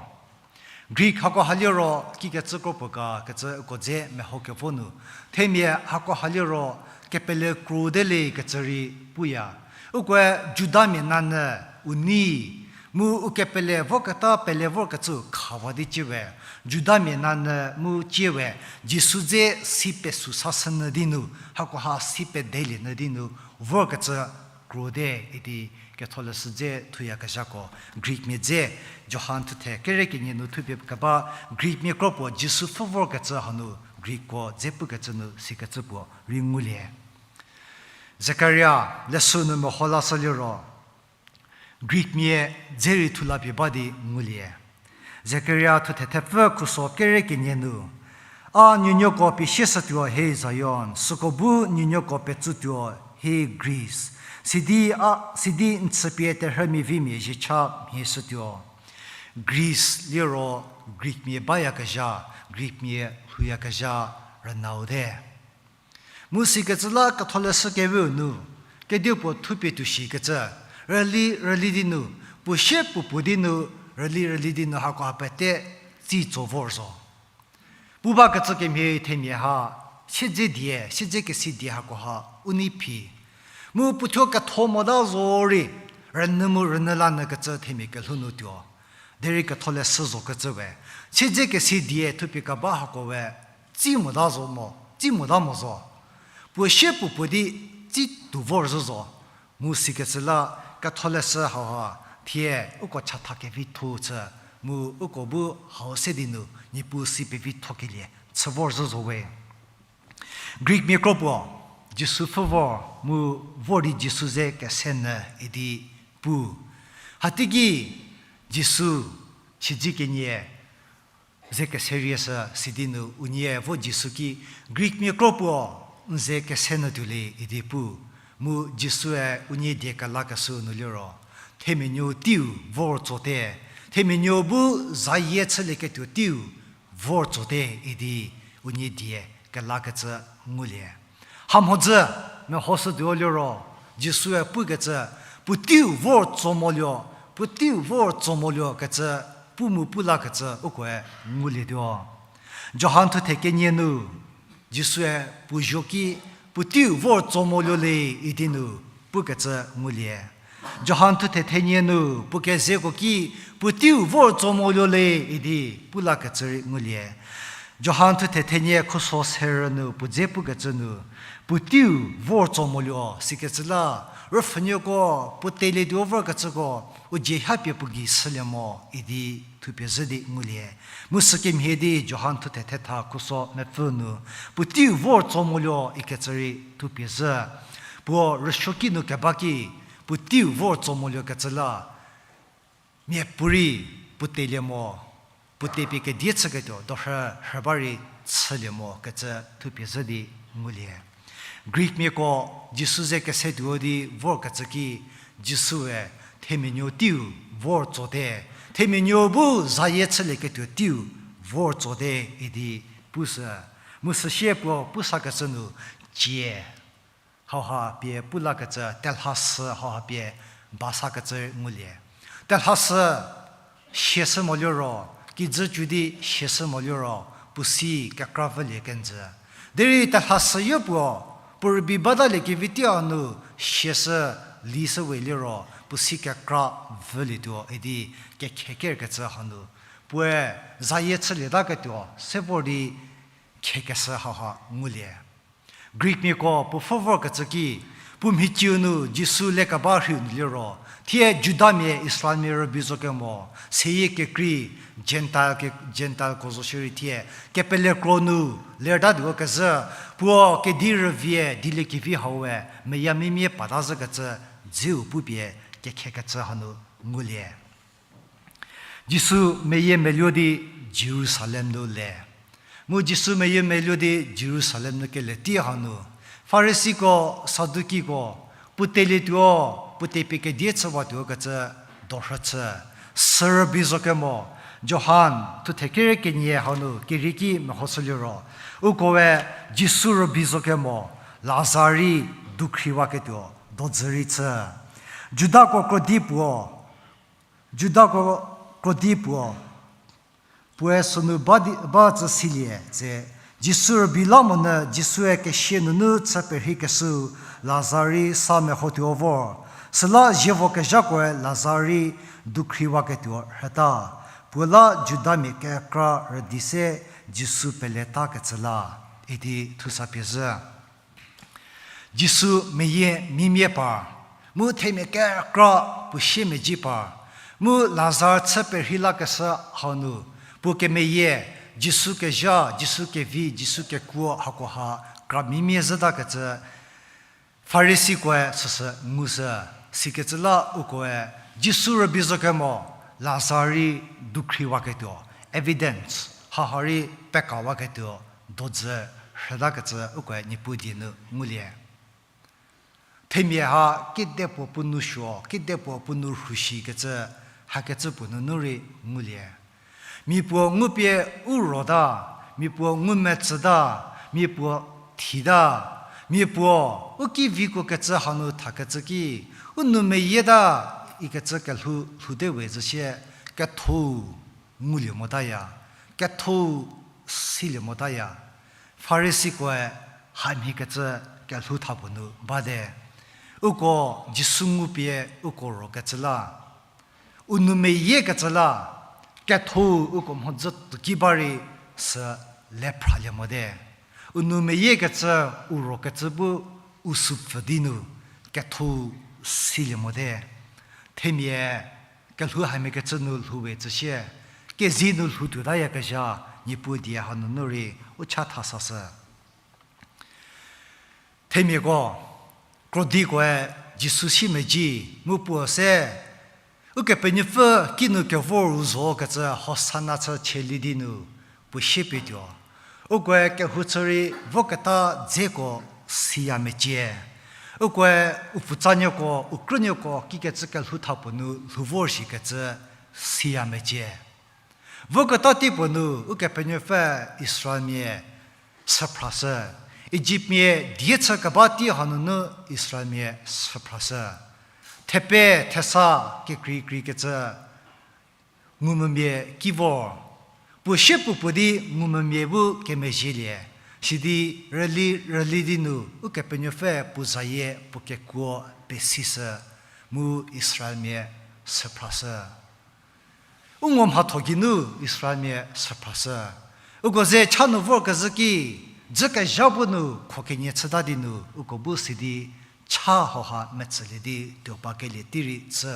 Greek hako haliro kikecü kro puo ga kecü uko dze mehokevo nu, themia hako haliro kepele krode le kecü rei puya. Ukoe Judamia nanyü u nei, mu u kepele voketa pele vorkecü khawa di ciewe, Judamia nanyü mu ciewe, Jisu dze si pesu sashünyü di nu, hakoha si pedelie nyü di nu, vorkecü krode idi ketholeshü dze thuyakezhako, Greekmia dze, Johan thuthe kere kenie nu thupie keba, Greekmia kro puo Jisu pfhü vorkecü hanu, Greekko dze pukecü nu sikecü puo rei ngulie. Zekaria leshü nu meho lashü liro, Greekmia dze rei thulapie ba di ngulie. Zekaria thuthe thepfü khuso kere kenie nu, a nuonuoko pie sieshütuo he Zion, süko bu nuonuoko petsutuo he Greece. Sidi a, sidi n chüpie terhümia vimia zhiecha mhie shütuo. Greece liro Greekmia bayakezha, Greekmia lhouyakezha rünau te. Mu sikecü la Ketholeshü Kewe-u nu, kedipuo thupie tuoshikecü, rüli rüli di nu, puo sie puo puo di nu, rüli rüli di nu hakoha pete tsi tso vor zo. Pu bakecü kemhie themia ha, siedze die, siedze kesi die hakoha u nei phi. Mu puothuo ketho mota zorei, rünyü mu rünyü la nyükecü themia kelhou nu tuo. Derei Ketholeshü zokecü we, siedze kesi die thupie keba hako we, tsi mota zo mo, tsi mota mo zo. Puo sie puo puo di tsi tuo vor zhü zo. Mu sikecü la Ketholeshü hauha thie uko chatha kevitho chü, mu uko bu hau se di nu Niepuu si pevithokelie chü vor zhü zo we. Greekmia kro puo, Jisu pfhü vor, mu vor di Jisu ze kese nyü idi pu. Hateiki Jisu chüdi kenie ze kese rie shü sidi nu unie vo Jisu ki, Greekmia kro puo, n ze kese nyü tuo le idi pu. Mu Jisue unie die kelakeshü nu liro, themia nuo teiu vor tsote, themia nuo bu zayie chülieketuo teiu vor tsote idi unie die kelakecü ngulie. Hamhodzü mehoshütuo liro, Jisue pukecü, puoteiu vor tso moluo, puoteiu vor tso moluo kecü, pu mu pu lakecü ukoe ngulietuo. Johan thuthe kenie nu, Jisue puo zuo ki, puoteiu vor tso moluo le idi nu pukecü ngulie. Johan thuthe thenie nu puo kezeko ki, puoteiu vor tso moluo le idi pu lakecü rei ngulie. Johan thuthe thenie khuso serü nu puo dze pukecü nu, puoteiu vor tso moluo sikecü la, rüpfhünuoko, puo telietuo vorkecüko, u dzie hapie puo gei shülie mo idi thupie zhü di ngulie. Mu sükemhie di Johan thuthe thetha khuso mepfü nu, puoteiu vor tso moluo ikecü rei thupie zhü. Puo rüsuoki nu keba ki, puoteiu vor tso moluo kecü la, miapuorei puo telie mo, puo tepie kedie chüketuo dorhü rhü ba rei chülie mo kecü thupie zhü di ngulie. Greekmiako Jisu ze kesetuo di vorkecü ki, Jisue themia nuo teiu vor tsote, themia nuo bu zayie chülieketuo teiu vor tsote idi pushü. Mu süsie puo pusakecü nu cie hauha pie pu lakecü, telhasü hauha pie ba sakecü ngulie. Telhasü siashü mo liro, kijü cü di siashü mo liro, puo si kekra vülie kenjü. Derei telhasü yopuo, puo rübei batalie kevi tei hanu siashü lishü we liro, puo si kekra vülietuo idi kekhe kerkecü hanu, puoe zayie chülietaketuo se vor di khekeshü hauha ngulie. Greekmiako puo pfhü vorkecü ki, puo mhiciu nu Jisu lekeba rhiu nu liro, thie Judamia Israelmia rübei zo kemo, seyie kekrei, Gentile ke, Gentileko zo shierei thie, kepelekro nu lertatuo kezhü, puo kedi rüvie dieliekevi haue, meyamimia pata zhükecü, dzeu pupie kekhekecü hanu ngulie. Jisu meyie meluo di Jerusalem nu le. Mu Jisu meyie meluo di Jerusalem nu kele tei hanu, Farisiko, Sadukiko, puo telietuo, puo tepie kedie chüwatuo kecü dorhü chü, sü rübei zo kemo, Johan thuthe kere kenie hanu kerieki mehoshü liro, ukoe Jisu rübei zo kemo, Lazar rei dukhriwaketuo dodzü rei chü. Judako krodi puo, Judako krodi puo, puoe sünu ba di, ba tsü silie tse, Jisu rübei la monyü Jisue kesia nunu chü perheikeshüu Lazar rei sa mehotuo vor. Süla zievo kezhakoe Lazar rei dukhriwaketuo rhüta. Puo la Judamia kekra rüdi se Jisu peletakecü la, idi thusa pie zhü. Jisu meyie mimie par, mu themia kekra puo siemedzi par, mu Lazar chü perhei lakeshü hau nu, puo kemeyie, Jisu kezha, Jisu kevi, Jisu kekuo hakoha kra mimie zhütakecü, Farisikoe süsü ngushü, sikecü la ukoe, Jisu rübei zo kemo, Lazar rei dukhriwaketuo, evidence, haha rei pekawaketuo, dodzü rhütakecü ukoe Niepuu die nu ngulie. Themia ha kidepuo puo nu suo, kidepuo puo nu rhushikecü, hakecü puo nunu rei ngulie. Mia puo ngupie u rota, mia puo ngumetsüta, mia puo thita, mia puo u ki vikuokecü hanu thakecü ki, u nou meyieta ikecü kelhou lhoute we zhüshie, ketho-u ngulie motaya, ketho-u silie motaya. Farisikoe hamhiekecü kelhou tha puo nu bate. Uko Jisu ngupie uko rokecü la, u nou meyiekecü la, ketho-u uko mhodzü tuoki ba rei sü lephralie mote. U nou meyiekecü, u rokecü bu u sü pfü di nu, ketho-u silie mote. Themia kelhou hamhiekecü nu lhou we zhüshie, kezi nu lhou tuotayakezha, Niepuu die hanunu rei u cha thasashü. Themiako, krodikoe Jisu si meji, mu puo se, Ukepenuopfü kinu kevor u zokecü Hosana chü chielie di nu, puo siepie tuo. Ukoe kehou chü rei voketa dzeko siya mecie. Ukoe u pfutsanuoko, u krünuoko kikecü kelhou tha puo nu lhou vorshikecü siya mecie. Voketa tei puo nu Ukepenuopfü Israelmia süphrashü. Ijiptmia die chü keba tei hanunu Israelmia süphrashü. Thepe thesa kekreikrei kecü ngumvümia ki vor. Puo sie puo puo di ngumvümia bu kemezhielie. Sidi rüli rüli di nu Ukepenuopfü puo zayie puo kekuo pesishü, mu Israelmia süphrashü. U ngo mhatho geinu Israelmia süphrashü. Uko ze cha nu vorkezhü ki, dzükezha bu nu kho kenie chüta di nu uko bu sidi cha hauha metsülie di tuo bakelie tei rei chü.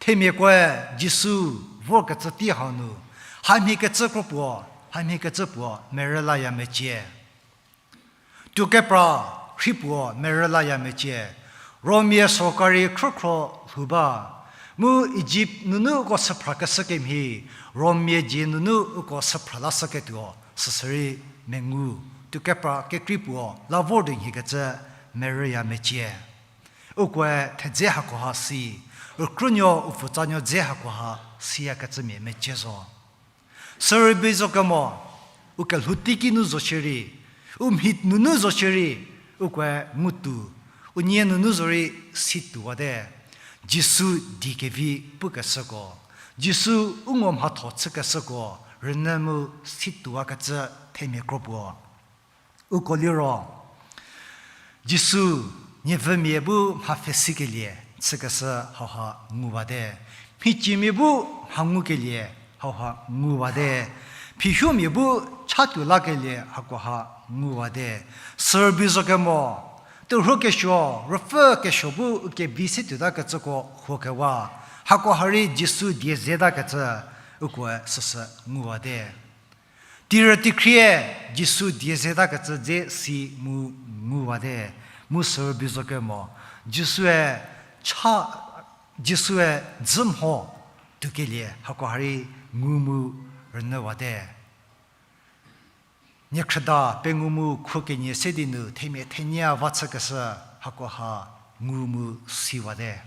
Themiakoe Jisu vorkecü tei hau nu, hamhiekecü kro puo, hamhiekecü puo merü laya mecie. Tuokepra rhi puo merü laya mecie. Romia sorkari khrükhro lhou ba. Mu Ijipt nunu uko süphrakeshü kemhie, Romia dzie nunu uko süphra lashüketuo süsürei mengu. Tuokepra kekrei puo la vor di nhie kecü merüya mecie. Ukoe thedze hakoha si, u krünuo u pfutsanuo dze hakoha siyakecümia mecie zo. Sürübei zo kemo, u kelhou teiki nu zo shierei, u mhi nunu zo shierei, ukoe ngutuo, u nie nunu zorei situowate. Jisu die kevi pukeshüko, Jisu u ngo mhatho chükeshüko, rünyü mu situowakecü themia kro puo. Uko liro, Jisu nievümia bu mha pfhesikelie chükeshü hauha nguwate. Mhiciemia bu mha ngukelie hauha nguwate. Phihuomia bu chatuo lakelie hakoha nguwate. Sürübei zo kemo, terhuo kesuo, ruopfü kesuo bu u kevi se tuotakecüko huokewa. Hakoha rei Jisu die zetakecü ukoe süsü nguwate. Tirü tikhrie Jisu die zetakecü dze si mu nguwate, mu sürübei zo kemo, Jisue cha, Jisue dzü mho tuokelie hakoha rei ngu mu rünyüwate. Niekhrüda pengou mu khuo kenie se di nu themia thenia va chükeshü hakoha ngu mu siwate.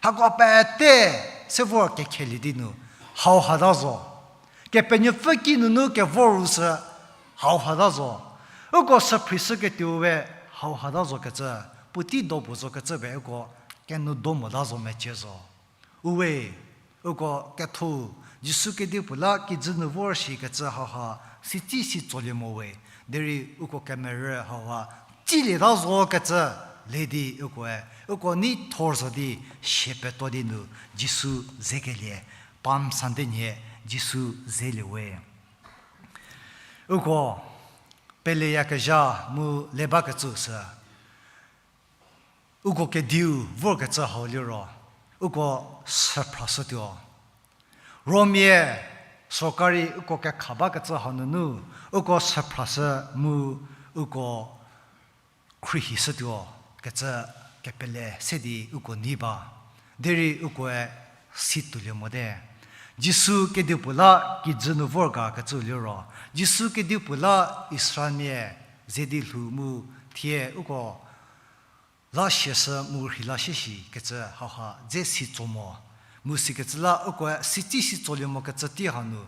Hako pete se vor kekhelie di nu hauhata zo. Kepenuopfü ki nunu kevor ru sü hauhata zo. Uko süphrishüketuo we hauhata zokecü, puotei do puo zokecü we uko kenu do mota zo mecie zo. Uwe, uko ketho, Jisu kedipuo la kijü nu vor shikecü hauha sitsi si tsolie mo we, derei uko kemerü hauha tsilieta zokecü le di ukoe, uko nei thor zo di sie peto di nu Jisu zekelie, Palm Sunday nhie Jisu zelie we. Uko peleyakezha mu le bakecü sü, uko kediu vorkecü hau liro, uko süphrashütuo. Romia sorkari uko kekha bakecü hau nunu, uko süphrashü mu uko khruohishütuo kecü kepele se di uko nei ba. Derei ukoe si toulie mote. Jisu kedipuo la kijü nu vor ga kecü liro, Jisu kedipuo la Israelmia ze di lhou mu thie uko la siashü mu rheila shie shi kecü hauha dze si tso mo. Mu sikecü la ukoe sitsi si tsolie mokecü tei hanu,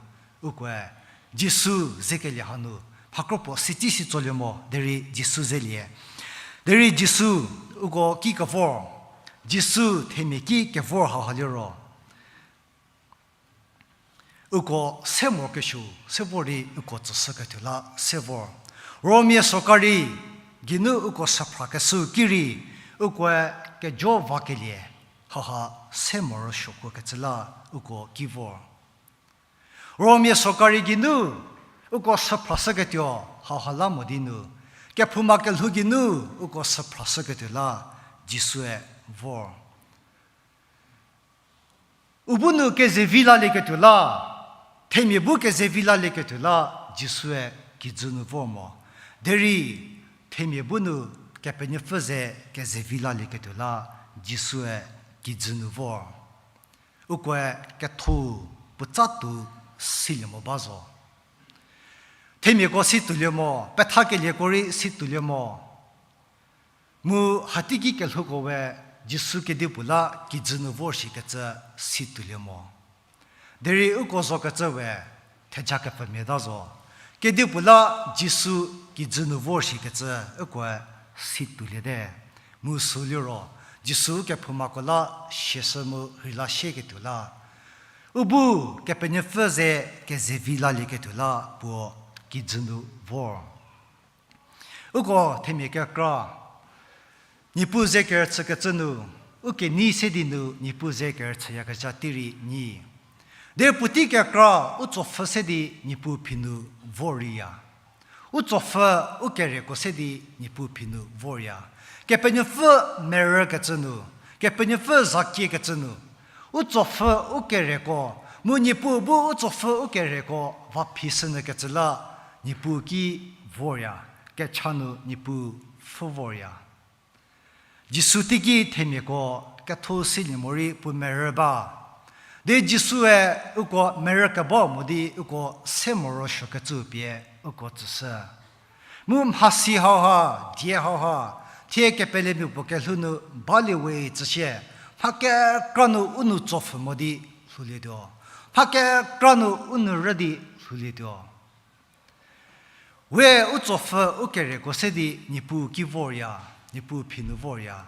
ukoe Jisu zekelie hanu, mhakro puo sitsi si tsolie mo, derei Jisu zelie. Derei Jisu uko ki kevor, Jisu themia ki kevor hauha liro uko se morokesuo, se vor di uko tsüshüketuo la se vor. Romia sorkari geinu uko shüphrakeshü ki rei, ukoe kejo vakelie hauha se morosuo kuokecü la uko ki vor. Romia sorkari geinu uko shüphrashüketuo hauha la mo di nu, kephouma kelhou geinu uko shüphrashüketuo la Jisue vor. U bu nu kezevi lalieketuo la, themia bu kezevi lalieketuo la Jisue kijü nu vor mo. Derei themia bu nu Kepenuopfü ze kezevi lalieketuo la Jisue kijü nu vor. Ukoe ketho puotsa tuo silie mo ba zo. Themiako si tuolie mo, pethakelieko rei si tuolie mo. Mu hateiki kelhouko we Jisu kedipuo la kijü nu vor shikecü si tuolie mo. Derei uko zokecü we theja kepfümia ta zo. Kedipuo la Jisu kijü nu vor shikecü ukoe si tuoliete. Mu sü liro, Jisu kephoumako la siashü mu rheila shieketuo la, u bu Kepenuopfü ze kezevi lalieketuo la puo kijü nu vor. Uko themia kekra, Niepuu ze kerüchükecü nu, u kenei se di nu Niepuu ze kerüchüyakezha tei rei nyi. Derei puotei kekra u tsopfhü se di Niepuu phi nu vor reiya. U tsopfhü u kereko se di Niepuu phi nu vorya. Kepenuopfü merükecü nu, Kepenuopfü zakiekecü nu, u tsopfhü u kereko, mu Niepuu bu u tsopfhü u kereko va phi shünyükecü la Niepuu ki vorya, kecha nu Niepuu pfhü vorya. Jisu teiki themiako ketho silie morei puo merü ba. Di Jisue uko merü keba mo di uko se morosuokecü pie uko tsüshü. Mu mhasi hauha, die hauha, thie kepelemia puo kelhou nu balie we tsüshie, mha kekra nu u nou tsopfhü mo di lhoulietuo. Mha kekra nu u nou rü di lhoulietuo. We u tsopfhü u kereko se di Niepuu ki vorya, Niepuu phi nu vorya.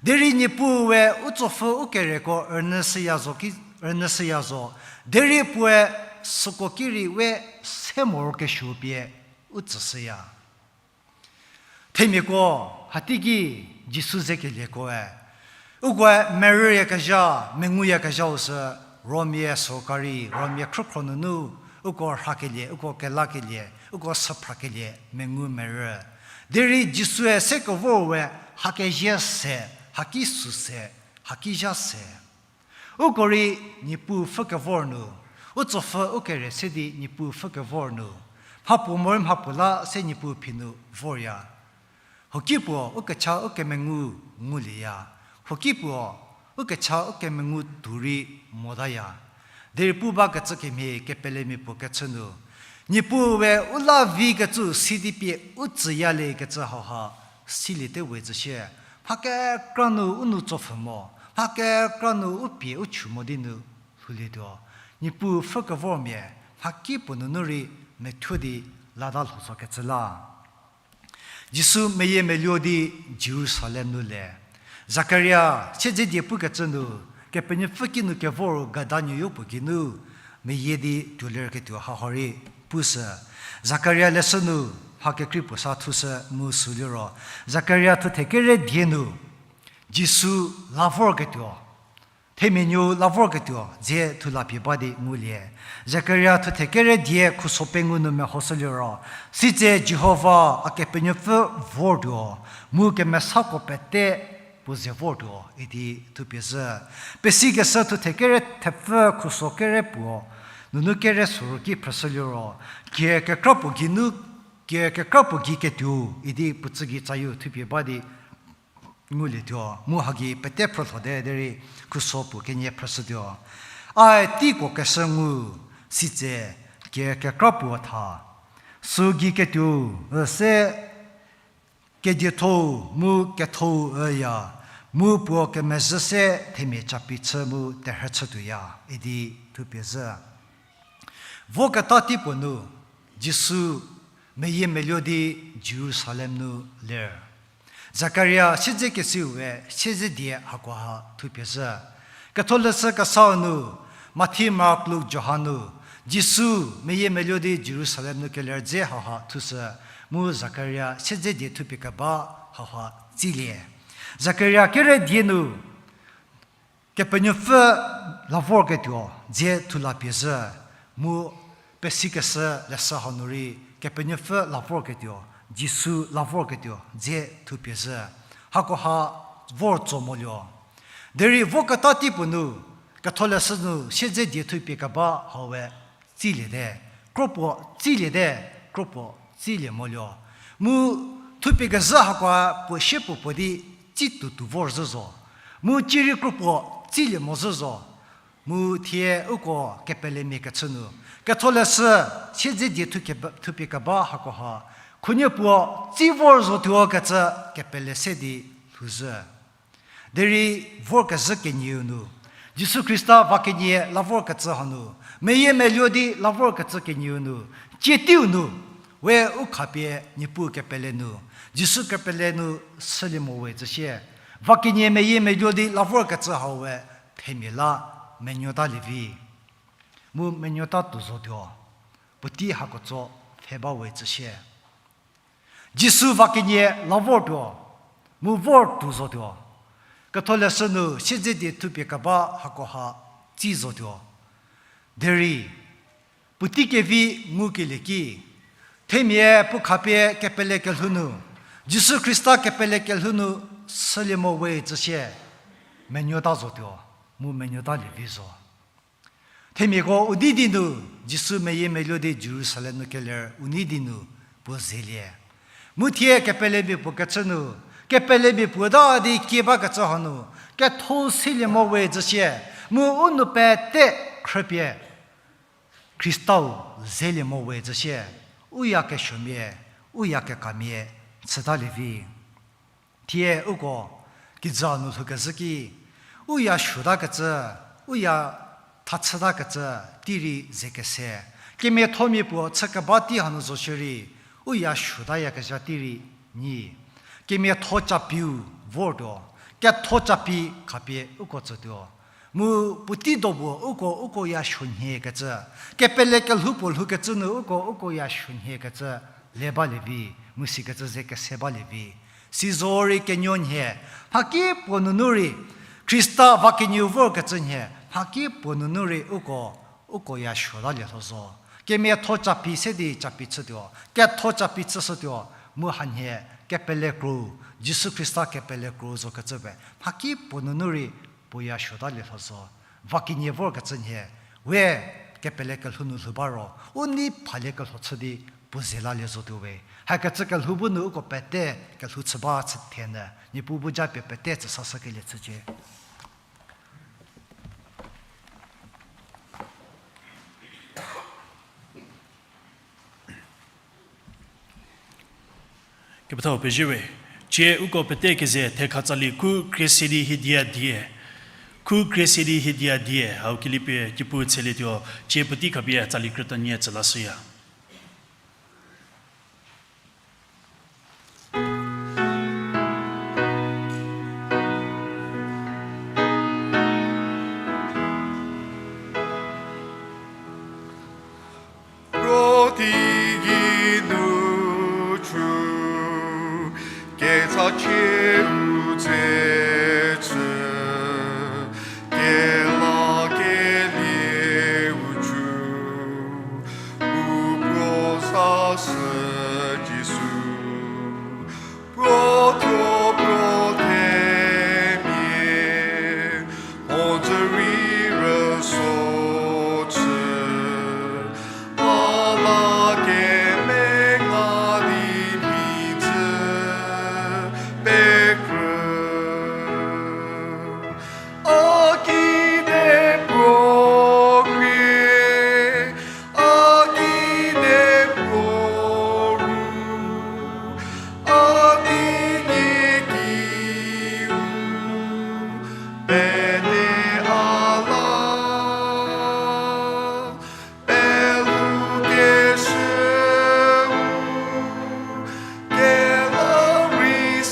Derei Niepuu we u tsopfhü u kereko rünyüshüya zo ki, rünyüshüya zo. Derei puoe süko ki rei we se morokesuo pie u tsüshüya. Themiako, hateiki Jisu zekelieko-e, ukoe merüyakezha, menguyakezhau sü, Romia sorkari, Romia khrükhro nunu, uko rhakelie, uko kelakelie, uko süphrakelie mengu merü. Derei Jisue se kevor we, hakezhie se, haki sü se, haki zha se. Uko rei Niepuu pfhü kevor nu, u tsopfhü u kere se di Niepuu pfhü kevor nu, mhapuo morei mhapuo la se Niepuu phi nu vorya. Huoki puo u kecha u kemengu ngulieya. Huoki puo u kecha u kemengu tuo rei motaya. Derei pu bakecü kemhie kepelemia puo kechü nu, Niepuu we u la vikecü si di pie u tsüyalie kecü hauha siliete we tsüshie. Mha kekra nu u nou tsopfhü mo, mha kekra nu u pie u chu mo di nu lhoulietuo. Niepuu pfhü kevormia, mhakipuo nunu rei methuo di lata lhozokecü la. Jisu meyiemeluo di Jerusalem nu le. Zakaria siedzedie pukecü nu, Kepenuopfü kinu kevor gada nuoyo puo geinu, meyie di tuolerketuo hauha rei pushü. Zakaria leshü nu, mha kekrei puo sa thushü mu sü liro, Zakaria thuthe kere die nu, Jisu la vorketuo, themia nuou la vorketuo dze thulapie ba di ngulie. Zakaria thuthe kere die khuso pengou nu mehoshü liro, sitse Jihova a Kepenuopfü vortuo, mu kemesako pete puo ze vortuo idi thupie zhü. Pesikeshü thuthe kere thepfü khuso kere puo nunu kere soru ki phrüshü liro, kie kekra puo geinu, kie kekra puo gei ketuo idi puo tsü gei tsayu thupie ba di ngulietuo, mu hagei pete phrülhote derei khuso puo kenie phrüshütuo. Ae teiko keshü ngu, sitse kie kekra puo tha. Sü gei ketuo, üse kedietho-u mu ketho-u üya, mu puo kemezhü se themia capi chü mu terhü chütuoya, idi thupie zhü. Voketa teipuo nu, Jisu meyiemeluo di Jerusalem nu ler. Zakaria siedzekesiu we siedze die hakoha thupie zhü. Ketholeshü Kesau nu, Mathi, Mark, Luk, Johan nu, Jisu meyiemeluo di Jerusalem nu keler dze hauha thushü, mu Zakaria siedze die thupie keba hauha tsilie. Zakaria kere die nu, Kepenuopfü la vorketuo dze thu la pie zhü, mu pesikeshü leshü hau nu rei Kepenuopfü la vorketuo, Jisu la vorketuo dze thupie zhü. Hakoha vor tso moluo. Derei voketa teipuo nu, Ketholeshü nu siedze die thupie keba hau we tsiliete, kropuo tsiliete, kropuo tsilie moluo. Mu thupie kezhü hakoha puo sie puo puo di tsi tuotuo vorzhü zo. Mu cirei kropuo tsilie mozhü zo. Mu thie uko kepelemia kechü nu, Ketholeshü siedze die thu keba, thupie keba hakoha, khunuo puo tsi vor zotuo kecü kepele se di lhouzhü. Derei vorkezhü kenieu nu, Jisu Khrista va kenie la vorkecü hanu, meyiemeluo di la vorkecü kenieu nu, cie teiu nu, we u khapie Niepuu kepele nu, Jisu kepele nu sülie mo we tsüsie, va kenie meyiemeluo di la vorkecü hau we themia la menuota lievi. Mu menuota tuo zotuo, puotei hako tso pfhe ba we tsüsie. Jisu va kenie la vortuo, mu vor tuo zotuo. Ketholeshü nu siedze die thupie keba hakoha tsi zotuo. Derei, puotei kevi ngukelie ki, themia puo khapie kepele kelhou nu, Jisu Khrista kepele kelhou nu sülie mo we tsüsie, menuota zotuo, mu menuota lievi zo. Themiako u nei di nu, Jisu meyiemeluo di Jerusalem nu keler u nei di nu puo zelie. Mu thie kepelemia puo kechü nu, kepelemia puo ta di kie bakecü hanu, ketho silie mo we tsüsie, mu u nou pete khrüpie Khristau zelie mo we tsüsie, u ya kesuomia, u ya kekamia chütalie vi. Thie uko kijü nu lhoukezhü ki, u ya suotakecü, u ya thachütakecü tei rei ze kese. Kemiathomia puo chü keba tei hanu zo shierei, u ya suotayakezha tei rei nyi. Kemiatho capiu vortuo, ketho capi khapie uko tsütuo. Mu puotei do puo uko, uko ya suonhiekecü, kepele kelhou puo lhoukecü nu uko, uko ya suonhiekecü le balie vi, mu sikecü ze kese balie vi. Sizorei kenuo nhie, mhakipuo nunu rei, Khrista va kenieu vorkecü nhie, mhakipuo nunu rei uko, uko ya suotalie lho zo. Kemiatho capi se di capi chütuo, ketho capi chüshütuo, mu hanhie kepele kro, Jisu Khrista kepele kro zokecü pe, mhakipuo nunu rei puo ya suotalie lho zo. Va kenie vorkecü nhie, we kepele kelhou nu lhou ba ro, u nei phalie kelho chü di puo ze lalie zotuo we. Hakecü kelhou bu nu uko pete kelhou chü ba chü thie nyü, Niepuu bu japie pete tsü sashükelie chücie. Kepethau pezie we, cie uko pete keze thekha tsali khu khrie se di hiedia die, khu khrie se di hiedia die, hau kelipie kipuu tshelietuo, cie puotei khapie tsali krütanie tsü lashüya. Roti